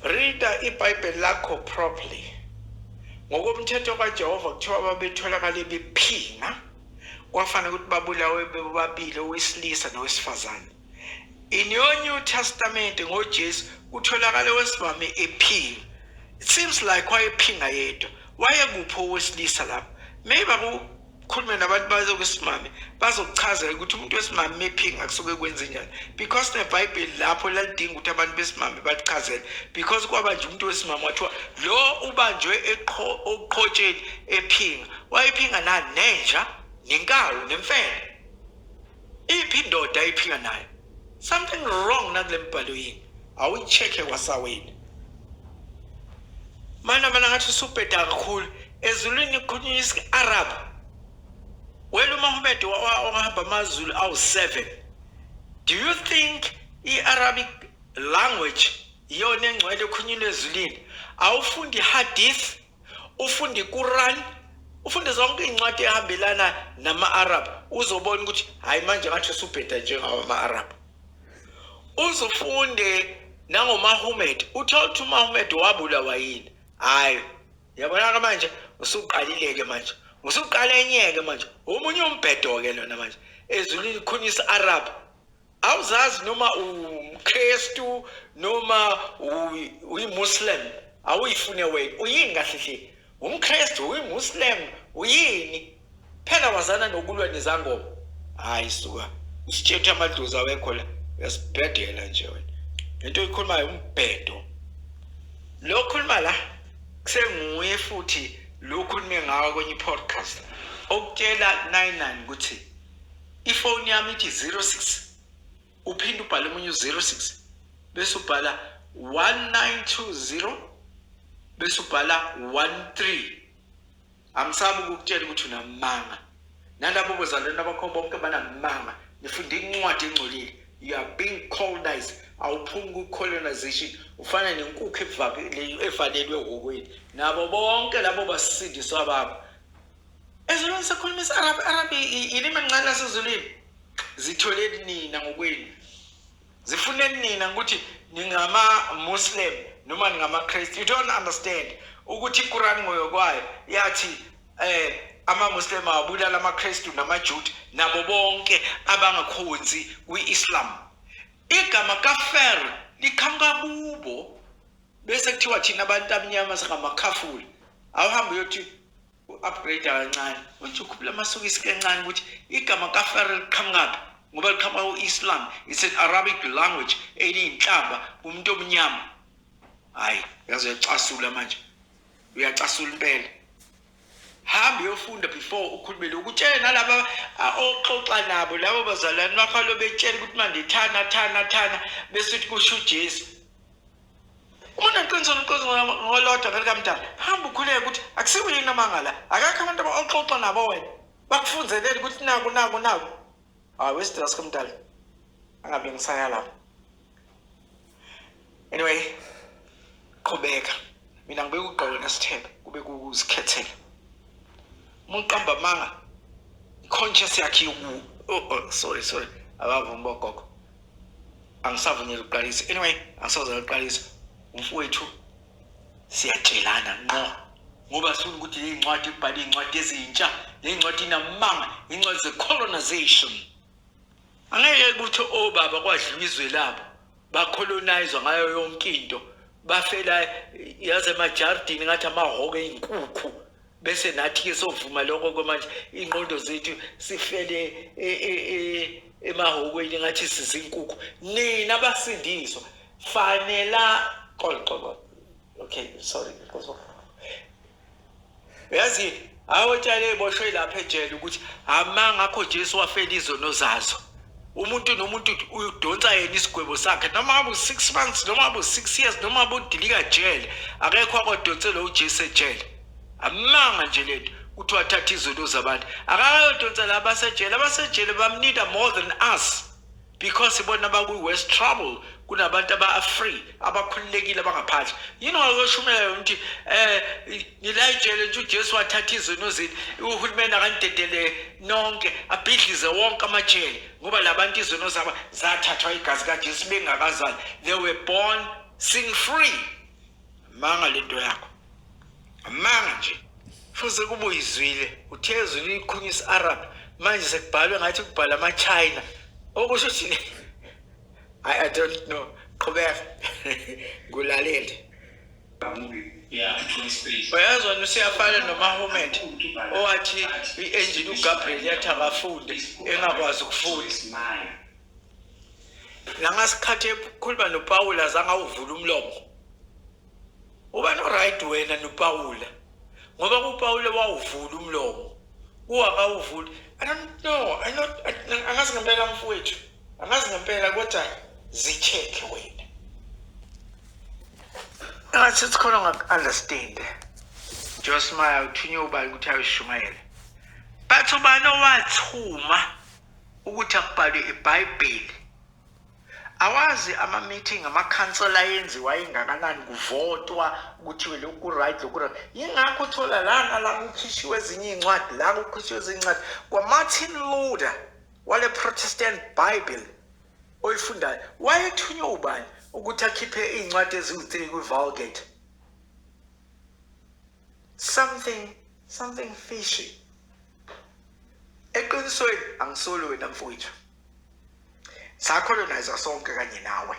Reada iBhayibheli lakho properly. Ngokomthetho kaJehova kuthiwa babetholakale bephinga, kwafanele ukuthi babulawe bobabili, owesilisa nowesifazane. In your New Testament ngoJesu kutholakala owesimame ephinga. It seems like wayephinga yedwa. Wayekuphi owesilisa lapho? Maybe akukhulume nabantu bazokusimame bazokuchazela ukuthi umuntu wesimame ephinga kusuke kwenze njani, because neBhayibheli lapho lalidinga ukuthi abantu besimame balichazele, because kwaba nje umuntu wesimame wathiwa lo ubanjwe oqhotsheni ephinga. Wayephinga nani? Nenja, nenkawu, nemfene. Iphi indoda ayiphinga nayo? Something wrong nakule mbhalo yini? Awuyi-check-e kwasawena. Mana mana ngathi usubheda kakhulu. Ezulwini kukhulunywa isi-Arab. Wena uMahomed wahamba amazulu awu-7. Do you think i-Arabic language iyona engcwele ekhulunywa ezulwini? Awufundi hadith, ufundi iQuran, Ufunde zonke iy'ncwadi ehambelana nama-Arab, uzobona ukuthi hhayi manje ngathi usubheda njengawo ama-Arab. Uzufunde nangoMahomed, uthole ukuthi uMahomed wabulawa yini. Hhayi, yabona-ke manje usuqalile-ke manje, usuqala enye-ke manje, omunye umbhedo-ke lona manje. Ezulwini khona isi-Arab. Awuzazi noma umKristu noma uyiMuslim, awuyifune wena. Uyini kahle hle? UmKristu, uyiMuslim, uyini? Phela wazana nokulwa nezangoma. Hayi suka. Usitshela ukuthi amadlozi awekho la. Uyasibhedela nje wena. Lento oyikhulumayo umbhedo. Lo khuluma la kusenguye futhi lo khulume ngawo kwenye i-podcast okutshela 99 ukuthi ifoni yami ithi 06 uphinde ubhale omunye u-06 bese ubhala 1920 bese ubhala 13. Angisabi ukukutshela ukuthi unamanga, nalabo bozalwane abakho bonke banamanga. Nifunda incwadi engcolile. You are being colonized. Awuphumi ku-colonization, ufana nenkukhu evalelwe ehhokweni nabo bonke labo basindiswa babo. Ezulwini sekhuluma isi-Arab, Arab ilimi elincane lasezulwini. Zitholeni nina ngokwenu, zifuneni nina ukuthi ningama-Muslim noma ningama-Christ. You don't understand ukuthi iQuran ngoyokwayo yathi ama-Muslim awabulala amaKristu namaJuda nabo bonke abangakhonzi kwi-Islam. Igama kafir liqhamuka kubo, bese kuthiwa thina abantu abamnyama singamakhafula. Awuhambe uyothi u-upgrade kancane, uthi ukhuphula amasokisi kancane ukuthi igama kafir liqhamukaphi, ngoba liqhamuka ku-Islam. It's an Arabic language eliyinhlamba kumuntu omnyama. Hhayi, yaze uyacasula manje, uyacasula impela. Hamba uyofunda before ukhulume lokhu. Utshele nalaba oxoxa nabo, labo bazalwane bakho alo betshela ukuthi manje thana thana thana, bese uthi kusho uJesu. Uma uneqiniso neqiniso ngolodwa vele kamdala, hamba ukhuleke ukuthi akusiwo yini amanga la. Akakho abantu oxoxa nabo wena bakufunzelele ukuthi naku naku naku. Hayi wesidras kamdala, angabe ngisaya lapho. Anyway, qhubeka. Mina ngibeka ugqoke nesithebe kube kuzikhethela. Uma uqamba amanga, i-conscious yakhe yoku oh, sorry sorry, abavumi bogogo. Angisavunyelwa ukuqalisa. Anyway, angisoze ngaqalisa. Umfowethu siyatshelana ngqo, ngoba sifuna ukuthi le ncwadi ibhale iy'ncwadi ezintsha, le ncwadi inamanga, iy'ncwadi ze-colonization. Angeke ukuthi obaba kwadliwa izwe labo, bacolonizwa ngayo yonke into, bafela yaze emajardini ngathi amahhoko ey'nkukhu, bese nathi-ke sovuma lokho kwamanje iy'ngqondo zethu sifele emahhokweni ngathi sizinkukhu. Nina basindiswa fanela xolo xolo. Okay, sorry. Uyazi awotshale eboshwe lapha ejele ukuthi amanga akho Jesu wafela izono zazo. Umuntu nomuntu udonsa yena isigwebo sakhe, noma ngabe u-6 months, noma ngabe u-6 years, noma ngabe udilika jele, akekho akodonsela uJesu ejele. Amanga nje lento ukuthi wathatha izono zabantu. Akayodonsela abasejele, abasejele bamnida more than us, because ibona abakwi-worst trouble kunabantu aba-free, abakhululekile, abangaphandle. Yini ungakoshumayela yona ukuthi nilayijele nje uJesu wathatha izono zenu, uhulumeni akanidedele nonke, abhidlize wonke amajele, ngoba labantu izono zabo zathathwa igazi kaJesu bengakazali. They were born sin free. Manga lento yakho, amanga nje. Fuze kube uyizwile, uthe ezwile ikhulunywa isi-Arab, manje sekubhalwe ngathi kubhala ama-China, okusho ukuthi I don't know. Qhubeka ngulalele. Uyazi wena usuyafana noMahomed owathi i-angel uGabriel yathi akafunde engakwazi ukufunda. Nangasikhathi ekhuluma noPawula azange awuvule umlomo. Uba no-right wena noPawula, ngoba kuPawula wawuvula umlomo, kuwakawuvuli. I don't know, I not, angazi ngempela mfowethu, angazi ngempela, kodwa zi-check wena. Engathi sikhona ungaku-understand. Josimaya uthunywe ubani ukuthi ayoshumayela? Bathi ubani owathuma ukuthi akubhalwe iBhayibheli? Awazi ama-meeting amakhansela ayenziwa engakanani, kuvotwa kuthiwe lokhu ku-right, lokhu right. Yingakho uthola lana la kukhishiwe ezinye iy'ncwadi, la kukhishiwe ezinye iy'ncwadi. KwaMartin Luther wale Protestant Bible oyifundayo wayethunywe ubani ukuthi akhiphe iy'ncwadi eziwu-3 kwi-Vulgate? Something fishy. Eqinisweni angisoli wena mfowethu, sacolonize sonke kanye nawe.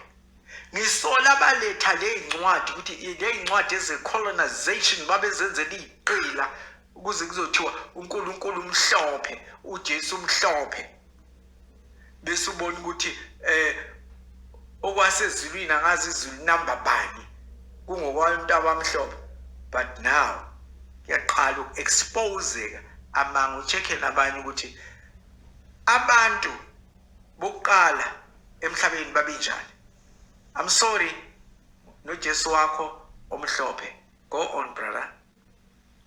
Ngisola abaletha lezincwadi ukuthi lezincwadi eze-colonization babezenzela iy'qila ukuze kuzothiwa uNkulunkulu umhlophe, uJesu umhlophe, bese ubona ukuthi okwasezulwini angazi izulu number bani, kungokwabantu abamhlophe. But now kuyaqala uku-exposeka amanga. Ucheck-e nabanye ukuthi abantu bokuqala emhlabeni babenjani. I'm sorry, noJesu wakho omhlophe. Go on brother,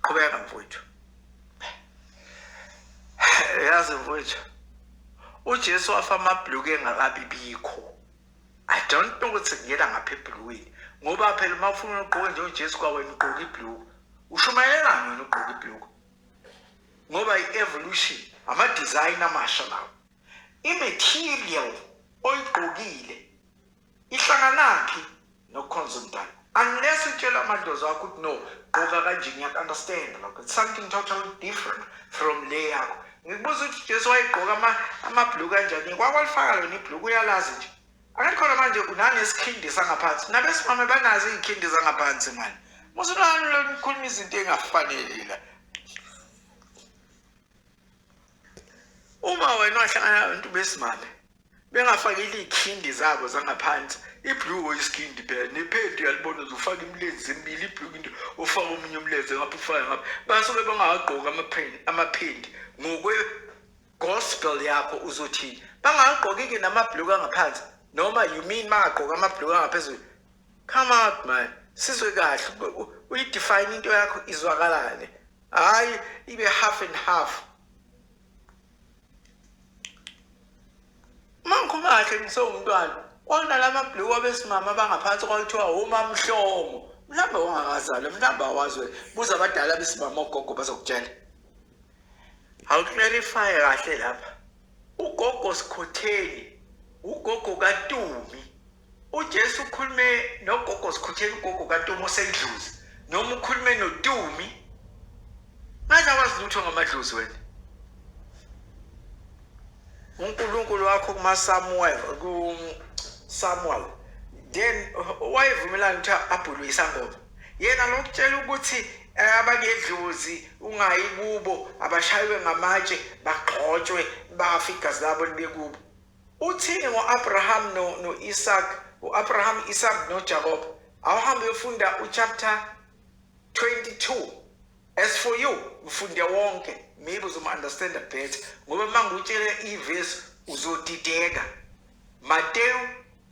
qhubeka mfowethu. Yazi mfowethu, uJesu wafa amabhluku engakabi bikho. I don't know ukuthi kungena ngapha ebhlukwini, ngoba phela uma ufuna ugqoke nje uJesu kwawena ugqoke ibhluku, ushumayelani wena ugqoke ibhluku? Ngoba i-evolution, ama-design amasha lawo, i-material oyigqokile ihlanganaphi nokukhonza umdala? Unless utshela amadlozi akho ukuthi no, gqoka kanje, ngiyaku-understand lokho. It's something totally different from le yakho. Ngikubuza ukuthi uJesu wayegqoka amabhluku kanjani? Kwakwalifaka lona ibhluku, uyalazi nje. Angithi khona manje unanesikhindi sangaphansi, nabesimame banazo iy'khindi zangaphansi mani. Musulani lonikhuluma izinto ey'ngafanele la. Uma wena wahlangana nabantu besimame bengafakile iy'khindi zabo zangaphansi, ibhluku isikhindi phela, nephenti uyalibona, uzofaka imilenze emibili, ibhluku into ufake omunye umlenze ngapha ufake ngapha, basuke bangawagqoki amaphenti ngokwe gospel yakho. Uzothini bangawagqoki-ke namabhluku angaphansi? Noma you mean bangagqoki amabhluku angaphezulu? Come out man, sizwe kahle, uyidefine into yakho izwakalale, hhayi ibe half and half. Uma ngikhuluma kahle ngisewumntwana, kwakunalama bhluku abesimame abangaphansi kwakuthiwa omamhlomo. Mhlawumbe wangakazalwa, mhlawumbe awazi wena, buza abadala besimame, ogogo bazokutshela. Awuclarify kahle lapha. Ugogo Sikhotheni, ugogo kaTumi. uJesu ukhulume nogogo Sikhotheni, ugogo kaTumi osendluzi, noma ukhulume noTumi? Ngathi awazi lutho ngamadlozi wena. uNkulunkulu wakho kuma-Samuel, ku-Samuel then wayevumelana ukuthi abhulwe isangoma. Yena lokutshela ukuthi abangedlozi ungayi kubo, abashayiwe ngamatshe, bagxotshwe, bafe, igazi labo libe kubo. Uthini ngo-Abraham no-Isaac, u-Abraham, Isaac noJacob? Awuhambe uyofunda uchapter 22. As for you, mfunde wonke, maybe uzoma-understanda better, ngoba uma ngikutshele ivesi uzodideka. Mateyu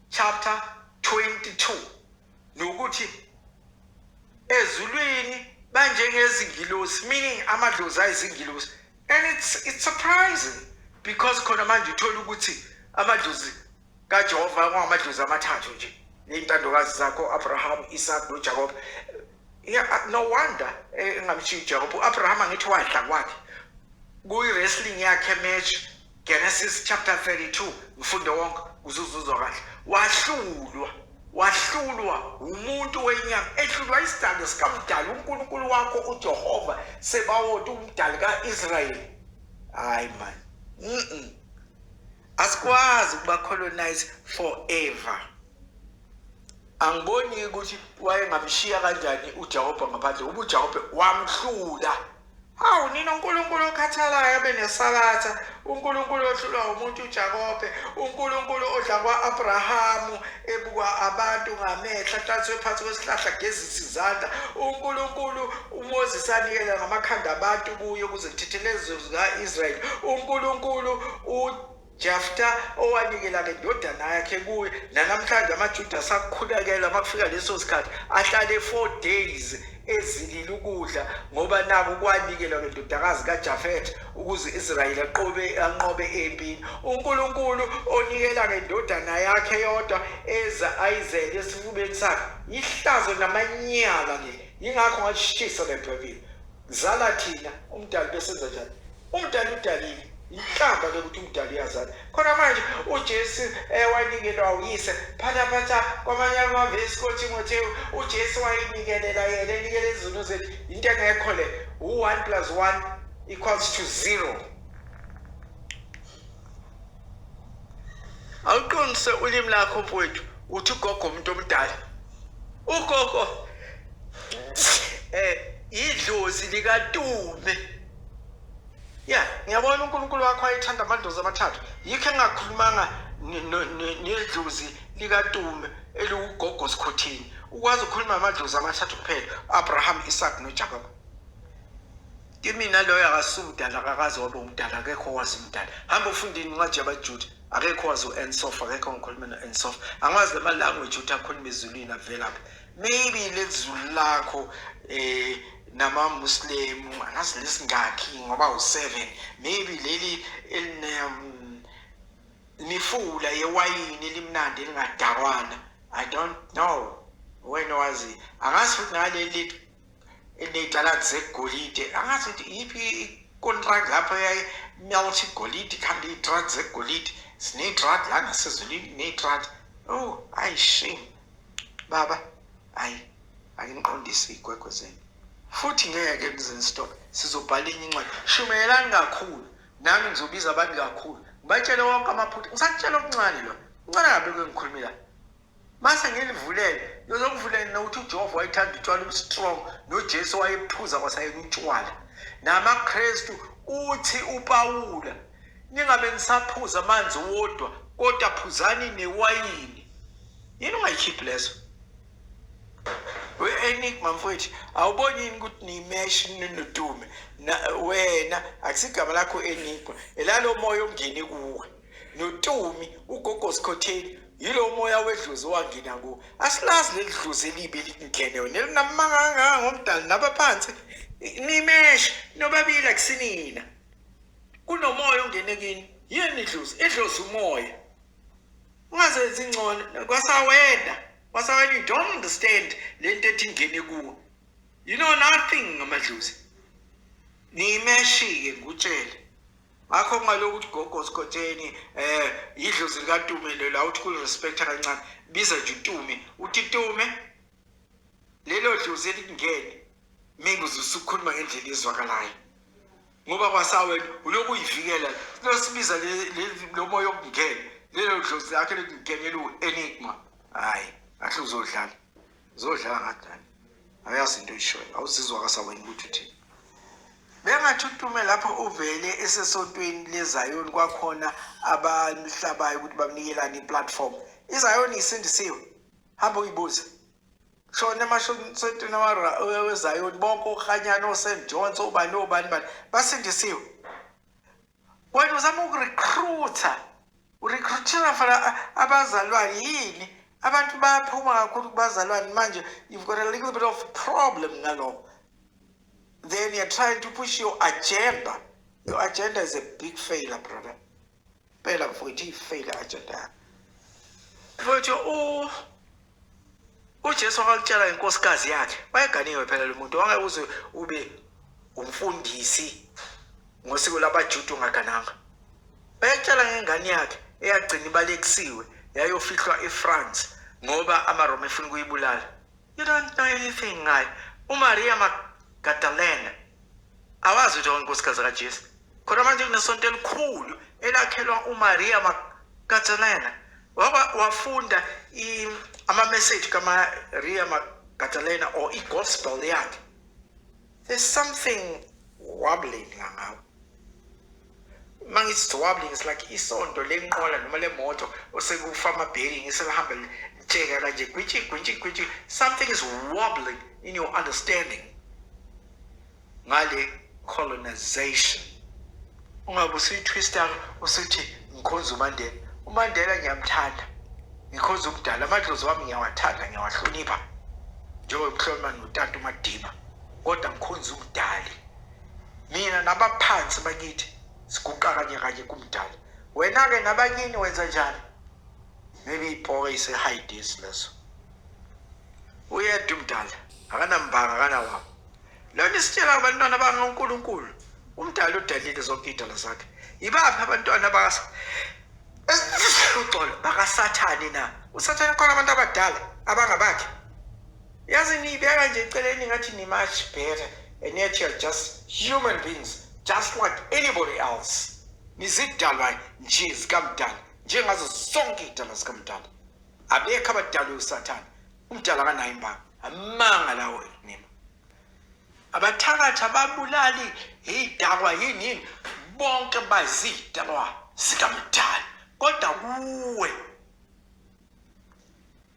chapter 22, nokuthi ezulwini banjengezingilosi, meaning amadlozi ayizingilosi. And it's surprising because khona manje uthola ukuthi amadlozi kaJehova kwangamadlozi amathathu nje, ney'ntandokazi zakho Abraham, Isaac noJacob. Yeah, no wonder engamshiyi uJacob. U-Abraham angithi wadla kwakhe kuyi-wrestling yakhe match, Genesis chapter 32, mfundo wonke uzuzuzwa kahle. Wahlulwa umuntu wenyama, ehlulwa isidalo sikamdali uNkulunkulu wakho uJehova Sebawoti, umdali ka-Israyeli. Hayi man, asikwazi ukuba colonize forever. Angiboni ukuthi wayengamshiya kanjani uJakobe ngaphandle, ngoba uJakobe wamhlula. Hawu nina, uNkulunkulu okhathalayo abe nesabatha, uNkulunkulu ohlulwa umuntu uJakobe, uNkulunkulu odla kwa-Abrahamu ebukwa abantu ngamehlo, ahlanzwe phansi kwesihlahla gezise izandla, uNkulunkulu uMoses anikela ngamakhanda abantu kuye ukuze kuthethelezwe zika-Israyeli, uNkulunkulu Jafta owanikela ngendodana yakhe kuye. Nanamhlanje amaJuda asakhulekela uma kufika leso sikhathi, ahlale 4 days ezilile ukudla, ngoba naku kwanikelwa ngendodakazi kaJafethe ukuze Israyeli anqobe empini. UNkulunkulu onikela ngendodana yakhe yodwa eza ayizele esifubeni sakhe, ihlazo namanyala leli. Yingakho ngashisa le Bhayibheli. Zala thina, umdali besenza njani? Umdali udalile. Inhlamba ke ukuthi umdali uyazala. Khona manje uJesu wanikelwa uyise phathaphatha kwamanye amavesi koThimothewu, uJesu wayinikelela yena, enikele izono zethu. Into engekho le, u-1 plus 1 equals to 0. Awuqondise ulimi lakho mfowethu, uthi ugogo umuntu omdala. Ugogo idlozi likaTume. Ya, ngiyabona uNkulunkulu wakho wayethanda amadlozi amathathu. Yikho engakhulumanga nedlozi likaTume eliwugogo Sikhotheni. Ukwazi ukukhuluma amadlozi amathathu kuphela, Abraham, Isaac noJacob. Kimina loyo akasumdala, akakaze wabe umdala, akekho owazi umdala. Hamba ufunde incwadi yabaJuda, akekho owazi u-Ensof, akekho ngikhuluma no-Ensof. Angazi lama language ukuthi akhuluma ezulwini avelaphi. Maybe lezulu lakho nama-Muslim, angazi lesingakhi ngoba u7. Maybe leli eline imifula yewayini elimnandi elingadakwana. I don't know. Wena wazi. Angazi futhi naleli eney'taladi zegolide, angazi ukuthi iyiphi i-contract lapho eyayimelt igolide, ikhanda iy'tradi zegolide. Siney'tradi la nasezulwini, ney'tradi. Oh, ayi shame. Baba, ayi, ake niqondise iy'gwegwe zenu. Futhi ngeke nize nistop. Sizobhala enye incwadi. Shumayelani kakhulu. Nami ngizobiza abantu kakhulu. Ngibatshele wonke amaphutha. Ngisakutshela okuncane lo. Kuncane kabi engikhulumile la. Mase ngilivulele, ngizokuvulela nokuthi uJehova wayethanda utshwala obustrong, noJesu wayephuza kwasayena utshwala. NamaKristu uthi uPawula, ningabe nisaphuza amanzi wodwa, kodwa phuzani newayini. Yini ungayikhiphi leso? We-Enigma mfowethu, awuboni yini ukuthi niyimesh ninodume? Wena akusigama lakho Enigma, elalo moya ongene kuwe. Notumi ugogo Sikhotheni yilo moya wedlozi owangena kuwe. Asilazi leli dlozi elibi elikungene wena, elinamanga kangaka ngomdali nabaphansi. Nimesh nobabili akusinina. Kunomoya ongene kini. Yini idlozi? Idlozi umoya. Ungazenzi ingcono kwasawena. Kwasawena you don't understand lento ethi ingene kuwe. You know nothing ngamadlozi. Nimeshi-ke ngikutshele. Ngakho kungalokhu ukuthi gogo Sikhotheni idlozi likaTume lelo, awuthi kulirespecta kancane. Biza nje uTume, uthi Tume lelo dlozi elikungene, maybe uzusukhuluma ngendlela ezwakalayo. Ngoba kwasawena ulokhu uyivikela, losibiza lo moya okungena, lelo dlozi lakhe likungene liwu-enigma. Hhayi, kahle uzodlala. Uzodlala ngadani. Ayazi into oyishoyo, awuzizwa kasawena ukuthi uthini. Bengathi uTume lapho uvele esesontweni leZayoni, kwakhona abamhlabayo ukuthi bamnikelane iplatform. IZayoni isindisiwe. Hamba uyibuze. Shona emasontweni weZayoni bonke oKhanyana, oSt John's, obani obani bani basindisiwe. Wena uzama ukurecruiter. Urecruitira for abazalwane yini? Abantu bayaphuma kakhulu kubazalwane manje. You've got a little bit of problem ngalokho. Then you're trying to push your agenda. Your agenda is a big failure, brother. Phela mfowethu, iyi-failure agenda yakho. Mfowethu, uJesu wakutshela inkosikazi yakhe, wayeganiwe phela lo muntu, wangeke uze ube umfundisi ngosiko labaJuda ungagananga. Bayakutshela ngengane yakhe eyagcina ibalekisiwe yayofihlwa eFrance ngoba amaRoma efuna ukuyibulala. You don't know anything ngayo. uMaria Magdalena awazi ukuthi wayenkosikazi kaJesu. Khona manje kunesonto elikhulu elakhelwa uMaria Magdalena. Wafunda ama-message kaMaria Magdalena or i-gospel yakhe. There's something wobbling la ngawe. Mangithi wobbling, it's like isonto lenqola noma lemoto osekufa ama-bearing eselihamba litsheka kanje, gwintshi gwintshi gwintshi. Something is wobbling in your understanding ngale colonization. Ungabe usuyitwista usuthi ngikhonza uMandela. UMandela ngiyamthanda, ngikhonza umdala, amadlozi wami ngiyawathanda, ngiyawahlonipha njengoba ngihlonipha notata uMadiba, kodwa ngikhonza umdali. Mina nabaphansi bakithi siguqa kanye kanye kumdali. Wena-ke nabakini wenza njani? Maybe ibhoke ise-high leso. Uyedwa umdala, akanambanga, akanawabo. Lona isitshela abantwana bangoNkulunkulu. Umdali udalile zonke iy'dalwa zakhe. Yibaphi abantwana baka uxolo bakaSathane na? USathane khona abantu abadala abangabakhe. Yazi niyibeka nje eceleni ngathi ni much better and yet you're just human beings just like anybody else. Nizidalwa nje zikamdali njengazo zonke iy'dalwa zikamdali. Abekho abadalwe uSathane. Umdala akanayo imbanga. Amanga lawo nima. Abathakathi, ababulali, idakwa yini yini, bonke bazidalwa zikamdali. Kodwa kuwe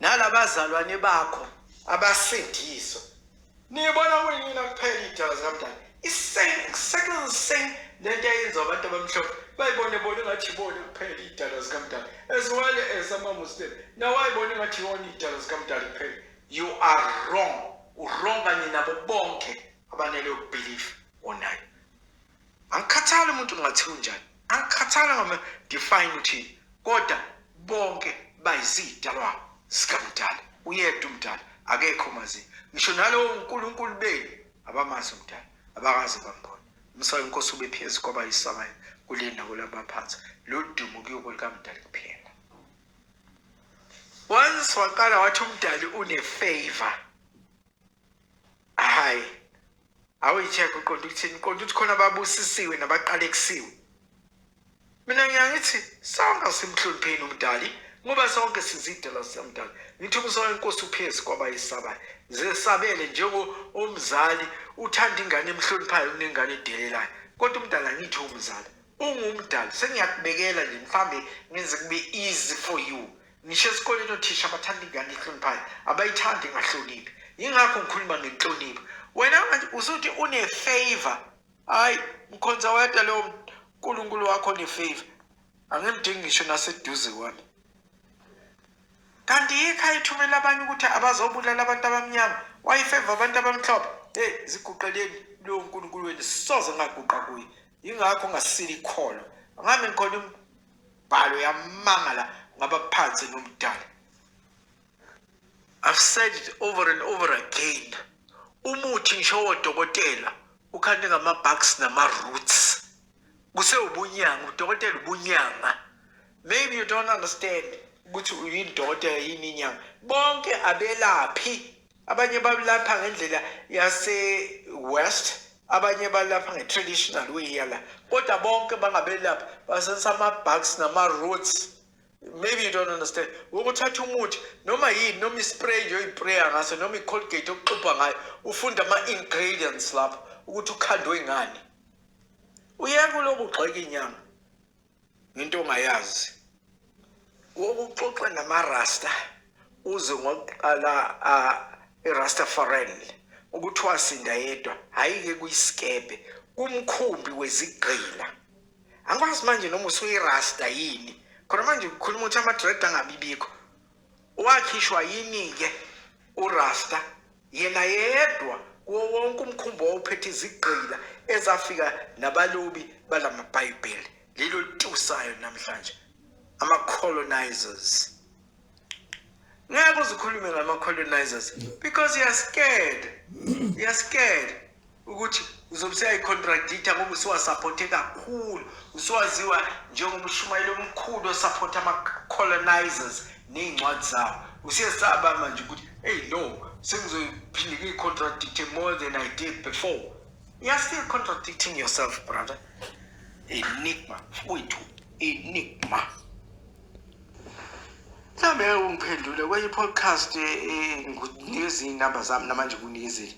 nalabazalwane bakho abasindiswa nibona kuyinina kuphela iy'dalwa zikamdali. I-same, exactly the same lento eyenziwa abantu abamhlophe, bayibone bona engathi ibona kuphela iy'dalwa zikamdali, as well as ama-Muslim nawo ayibona engathi iwona iy'dalwa zikamdali kuphela. You are wrong, u-wrong kanye nabo bonke abaneleyo belief onayo. Angikhathali umuntu ngathi unjani, angikhathali ngama define uthini, kodwa bonke bayizidalwa zikamdali. Uyedwa umdali, akekho mazi ngisho nalowo uNkulunkulu benu abamazi umdali, abakaze bambona. Umsa wenkosi ube phezu kwabayisabayo kule ndawo labaphansi, lo dumo kuyobo likamdali kuphela. Once waqala wathi umdali une-favor, hayi, awuyi-check uqonda ukuthini, uqonda ukuthi khona ababusisiwe nabaqalekisiwe. Mina ngiyangithi sonke simhlonipheni umdali ngoba sonke sizidalwa sikamdali. Ngithi umusa wenkosi uphezu kwabayisabayo, zesabele njengo umzali uthanda ingane emhloniphayo kunengane edelelayo. Kodwa umdali angithi umzali ungumdali, sengiyakubekela nje mhlambe ngenze kube easy for you. Ngisho esikoleni othisha bathanda ingane ehloniphayo, abayithandi ingahloniphi. Yingakho ngikhuluma ngenhlonipho. Wena manje usuthi une-favor, hayi mkhonza wedwa lowo nkulunkulu wakho ne-favor, angimdingi ngisho naseduze kwami. Kanti yikho ayithumela abanye ukuthi abazobulala abantu abamnyama, wayi-favor abantu abamhlophe. Hey, ziguqeleni lowo nkulunkulu wenu, soze ngaguqa kuye. Yingakho ngasile ikholo, angami ngikhona imibhalo yamanga la ngaba phansi nomdala. I've said it over and over again, umuthi ngisho wodokotela ukhande ngama-bugs nama-roots, kusewubunyanga udokotela ubunyanga. Maybe you don't understand ukuthi uyini dokotela, yini inyanga. Bonke abelaphi, abanye balapha ngendlela yase-west, abanye balapha nge-traditional way yala, kodwa bonke bangabelaphi basebenzisa ama-bugs nama-roots. Maybe you don't understand. Ukuthatha umuthi noma yini, noma i-spray nje oyipraya ngaso, noma i-Colgate okuxubha ngayo, ufunda ama-ingredients lapho ukuthi ukhandwe ngani. Uyeke uloku ugxeka inyanga ngento ongayazi. Wokuxoxa namarasta uze ngokuqala iRastafarian ukuthi wasinda yedwa, hhayi-ke kuyisikebhe, kumkhumbi wezigqila. Angikwazi manje noma usuyirasta yini khona manje kukhuluma ukuthi ama-dread angabibikho. Wakhishwa yini-ke urasta yena yedwa kuwo wonke umkhumbi owawuphethe izigqila ezafika nabalobi balamabhayibheli lelo litusayo namhlanje, ama-colonizers? Ngeke uzikhulume ngama-colonizers because you are scared, you are scared ukuthi uzobe usuyayi-contradicta ngoba usuwasapothe kakhulu, usuwaziwa njengomshumayeli omkhulu osapotha ama-colonizers ney'ncwadi zawo. Usuyesaba manje ukuthi hey no, sengizophinde ngiyi-contradicte more than I did before. You are still contradicting yourself, brother. Enigma mfowethu, enigma. Mhlawumbe ungiphendule kwenye i-podcast, ngikunikeza iy'namba zami namanje kunikezile.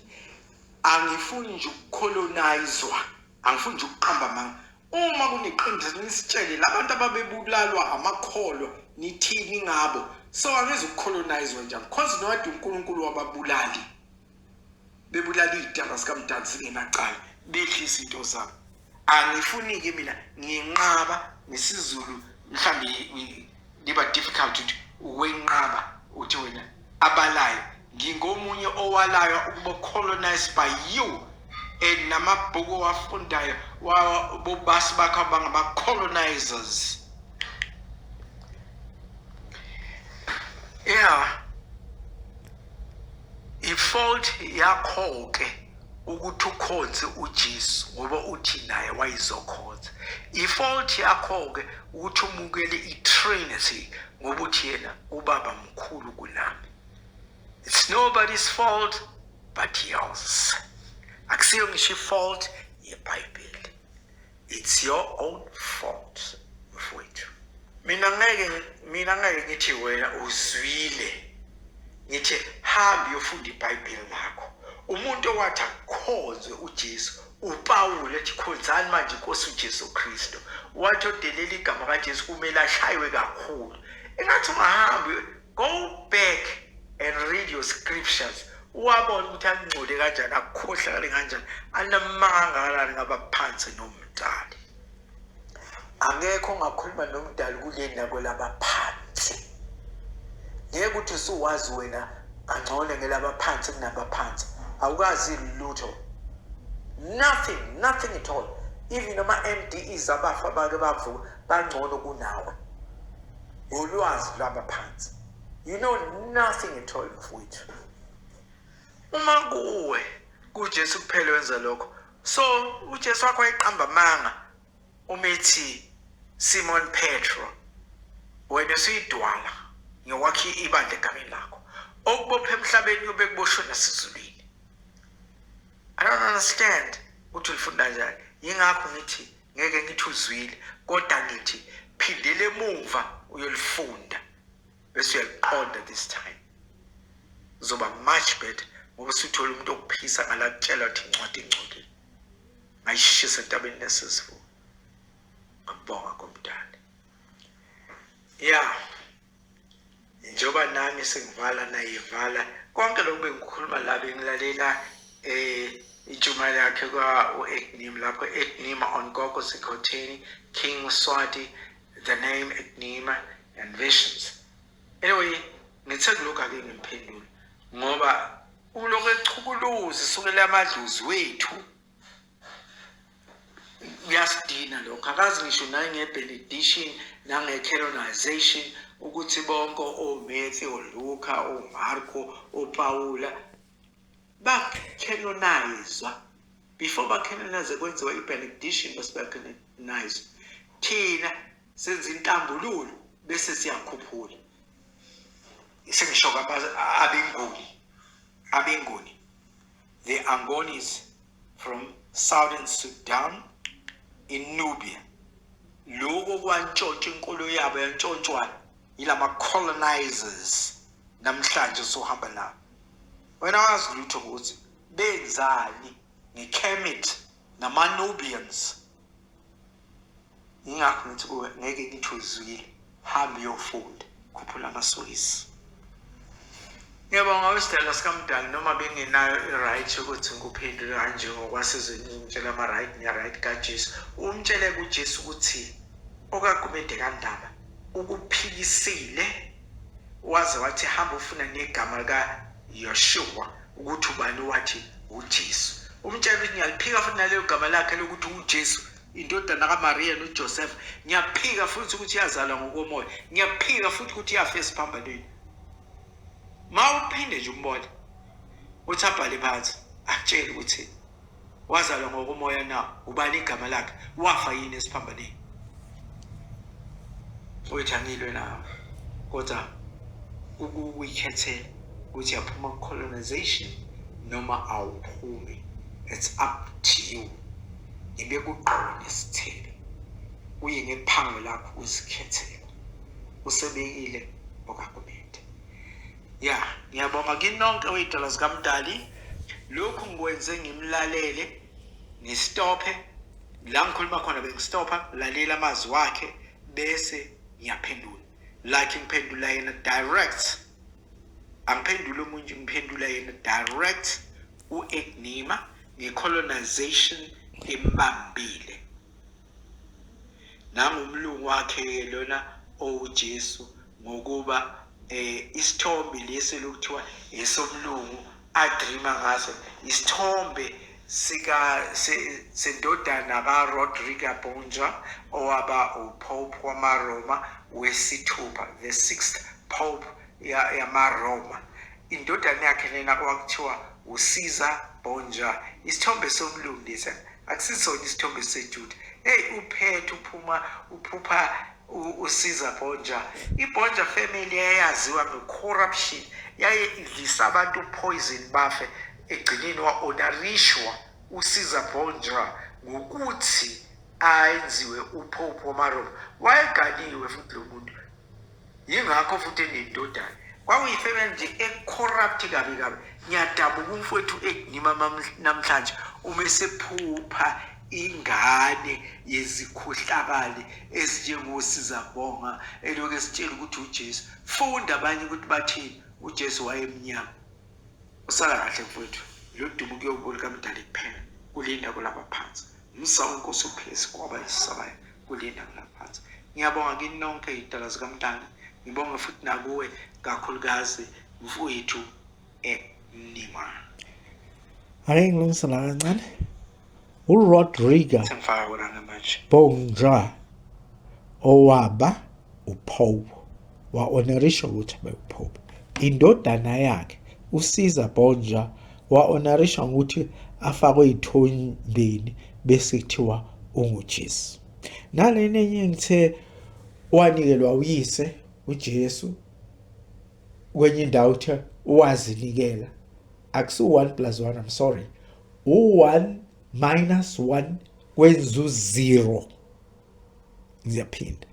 Angifuni nje ukucolonizwa, angifuni nje ukuqamba amanga. Uma kuneqiniso nisitshele, labantu ababebulalwa amakholwa nithini ngabo? So angeze ukucolonizwa nje, because nowade uNkulunkulu wababulali bebulala iy'dalwa zikamdali zingenacala, bedla izinto zabo. Angifuni-ke mina, nginqaba ngesiZulu. Mhlawumbe liba difficult ukuthi wenqaba uthi wena abalayo ngingomunye owalayo ukuba colonized by you and namabhuku owafundayo bobasi bakho abangama-colonizers. Yeah, i-fault yakho-ke ukuthi ukhonze uJesu ngoba uthi naye wayezokhonza. I-fault yakho-ke ukuthi umukele i-Trinity ngoba uthi yena ubaba mkhulu kunami. It's nobody's fault but yours. Akusiyo ngisho i-fault yeBhayibheli. It's your own fault, mfowethu. Mina ngeke ngithi wena uzwile. Ngithi hamba uyofunda iBhayibheli lakho. Umuntu owathi akukhonzwe uJesu, uPawulu ethi khonzani manje inkosi uJesu Kristu. Wathi odelela igama kaJesu kumele ashaywe kakhulu. Engathi ungahambi, go back and read your scriptures. Wabona ukuthi angcole kanjani, akukhohlakale kanjani, anamanga kangakanani ngabaphansi nomdali. Akekho ongakhuluma nomdali kuleli nakwelabaphansi. Ngeke ukuthi usuwazi wena kangcono ngelabaphansi kunabaphansi. Awukazi lutho. Nothing, nothing at all. Even ama-MDEs abafa bake bavuka bangcono kunawe. Ngolwazi lwabaphansi. You know nothing at all, mfowethu. Uma kuwe kuJesu kuphela wenza lokho. So uJesu wakho wayeqamba amanga uma ethi Simon Petro wena usuyidwala ngiyowakha ibandla egameni lakho. Okubopha emhlabeni kuyobe kuboshwe nasezulwini. I don't understand ukuthi ulifunda kanjani. Yingakho ngithi ngeke ngithi uzwile, kodwa ngithi phindele emuva uyolifunda bese uyaliqonda this time. Uzoba much better ngoba usuthola umuntu okuphisa ngala kutshela ukuthi incwadi ingcolile. Ngayishisa entabeni nesizulu. Ngabonga komdali. Yeah. Njengoba nami sengivala nayivala konke lokhu bengikhuluma la, bengilalela intshumayelo yakhe kwa u-Enigma lapho, Enigma on Gogo Sikhotheni, King Mswati, the name Enigma and visions. Anyway, ngithe kulokhu ake ngimphendule ngoba ulokhu echukuluza isukela amadlozi wethu, kuyasidina lokho. Akazi ngisho nange-benediction nange-canonization ukuthi bonke oMatthew, oLuka, oMarko, oPawula ba-canonizwa. Before ba-canonize kwenziwa i-benediction bese ba-canonize. Thina senza intambululo bese siyakhuphula. Sengisho abeNguni, abeNguni, the Angonis from Southern Sudan in Nubia. Lokho kwantshontshwa inkolo yabo, yantshontshwa yilama colonizers namhlanje sohamba nabo. Wena wazi lutho ukuthi benzani ngeKemet nama-Nubians. Yingakho ngithi kuwe ngeke ngithi uzwile, hamba uyofunda, khuphula amasokisi. Ngiyabonga wesidalwa sikamdali, noma bengenayo i-right yokuthi ngikuphendule kanje ngokwasezweni, ngitshela ama-right ne-right kaJesu. Umtshele kuJesu ukuthi okaGumede kaNdaba ukuphikisile waze wathi hamba ufuna negama likaYoshua ukuthi ubani, wathi uJesu. Umtshele ukuthi ngiyaliphika futhi naleyo gama lakhe lokuthi uJesu indodana kaMaria noJoseph. Ngiyaphika futhi ukuthi yazalwa ngokomoya. Ngiyaphika futhi ukuthi yafa esiphambanweni. Ma uphinde nje umbone uthi abhale phansi akutshele ukuthi wazalwa ngokomoya na, ubani igama lakhe, wafa yini esiphambanweni. Uthi angilwe nawe, kodwa ukuyikhethela ukuthi yaphuma ku-colonization noma awuphumi, it's up to you. Ngibeka uqobo nesithelo, kuye ngephango lakho ukuzikhethela. Usebekile okaGumede. Ya, ngiyabonga kini nonke wey'dalwa zikaMdali. Lokhu ngikwenze ngimlalele, ngistophe la ngikhuluma khona, bengistopha lalela amazwi wakhe bese ngiyaphendula. Like ngiphendula yena direct, angiphenduli omunye, ngiphendula yena direct u-Enigma nge-colonization embambile. Nangumlungu wakhe-ke lona owuJesu ngokuba isithombe lesi lokuthiwa esomlungu adreama ngaso isithombe sika sendodana kaRodrigo Borgia owaba uPope wamaRoma wesithupha, the sixth Pope yamaRoma. Indodana yakhe lena kwakuthiwa uCaesar Borgia. Isithombe somlungu lesi, akusisona isithombe seJuda. Hey, uphethe uphuma uphupha uCaesar Borgia. IBorgia family yayaziwa nge-corruption, yaye idlisa abantu poison bafe. Egcineni wa-honorishwa uCaesar Borgia ngokuthi ayenziwe uPope wamaRoma. Wayeganiwe futhi lo muntu, yingakho futhi enendodana. Kwakuyifemeli nje e-corrupt kabi kabi. Ngiyadabuka umfowethu Enigma namhlanje uma esephupha ingane yezikhohlakali ezinjengosiza bonga elokhu esitshela ukuthi uJesu. Funda abanye ukuthi bathini, uJesu wayemnyama. Usala kahle mfowethu, lo dumo kuyobuka kamdali kuphela kulinda kulaba phansi. Umsa wenkosi uphezu kwabayisabayo kulinda kulaba phansi. Ngiyabonga kini nonke iy'dala zikamdali, ngibonge futhi nakuwe kakhulukazi mfowethu Enigma. Ake ngilungise la kancane. URodrigo Sengifaka kona manje. Borgia owaba uPope wa-honorisha ukuthi abe uPope. Indodana yakhe uCaesar Borgia wa-honorisha ngokuthi afakwe ey'thombeni bese kuthiwa unguJesu. Nalena enye ngithe wanikelwa uyise uJesu kwenye indawo uthe wazinikela, akusu 1 plus 1, I'm sorry, u-1 minus 1 kwenza u-0. Ngiyaphinda,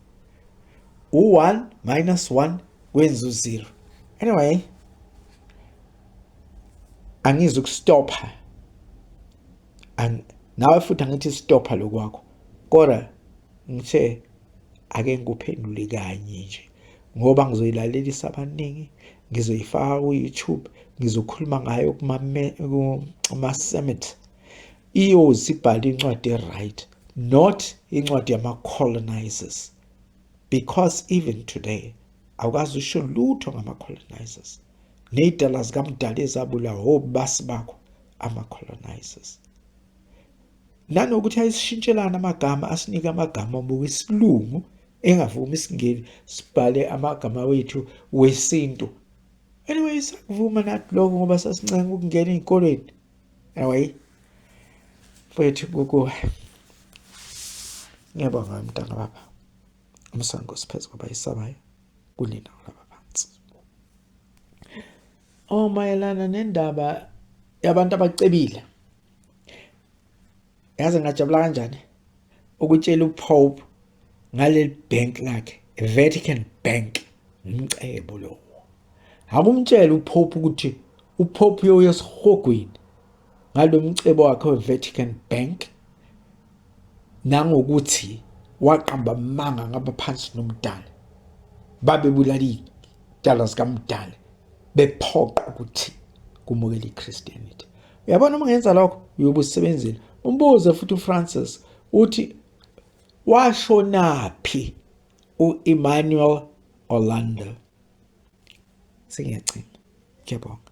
u-1 minus 1 kwenza u-0. Anyway, angizukustopha nawe futhi angithi stopha lokwakho, kodwa ngithe ake ngikuphendule kanye nje ngoba ngizoyilalelisa abaningi, ngizoyifaka ku-YouTube, ngizokhuluma ngayo kuma-summit. Iyoze ibhale incwadi e-right, not incwadi yama-colonizers, because even today awukazi usho lutho ngama-colonizers ney'dala zikamdala ezabulawa obasi bakho ama-colonizers. Nanokuthi ayisishintshelana amagama, asinike amagama wesilungu engavumi isingeni, sibhale amagama wethu wesintu. Anyway, sakuvuma nathi lokho ngoba sasincenga ukungena ey'kolweni. Anyway, mfowethu kukuwe ngiyabonga mntana baba, umsango siphezu kwabayisabayo kunina kulaba phansi. Oh, mayelana nendaba yabantu abacebile, yazi ngajabula kanjani ukutshela uPope ngaleli bank lakhe, Vatican Bank, umcebo lowo. Akumtshela uPope ukuthi uPope uyoya esihogweni ngalomcebo wakhe weVatican Bank, nangokuthi waqamba amanga ngabaphansi nomdala, babebulala iy'dala zikamdala bephoqa ukuthi kumukele iChristianity. Uyabona, uma ungenza lokho uyobe usebenzile. Umbuze futhi uFrancis uthi washonaphi uEmmanuel Orlando. Sengiyagcina, ngiyabonga.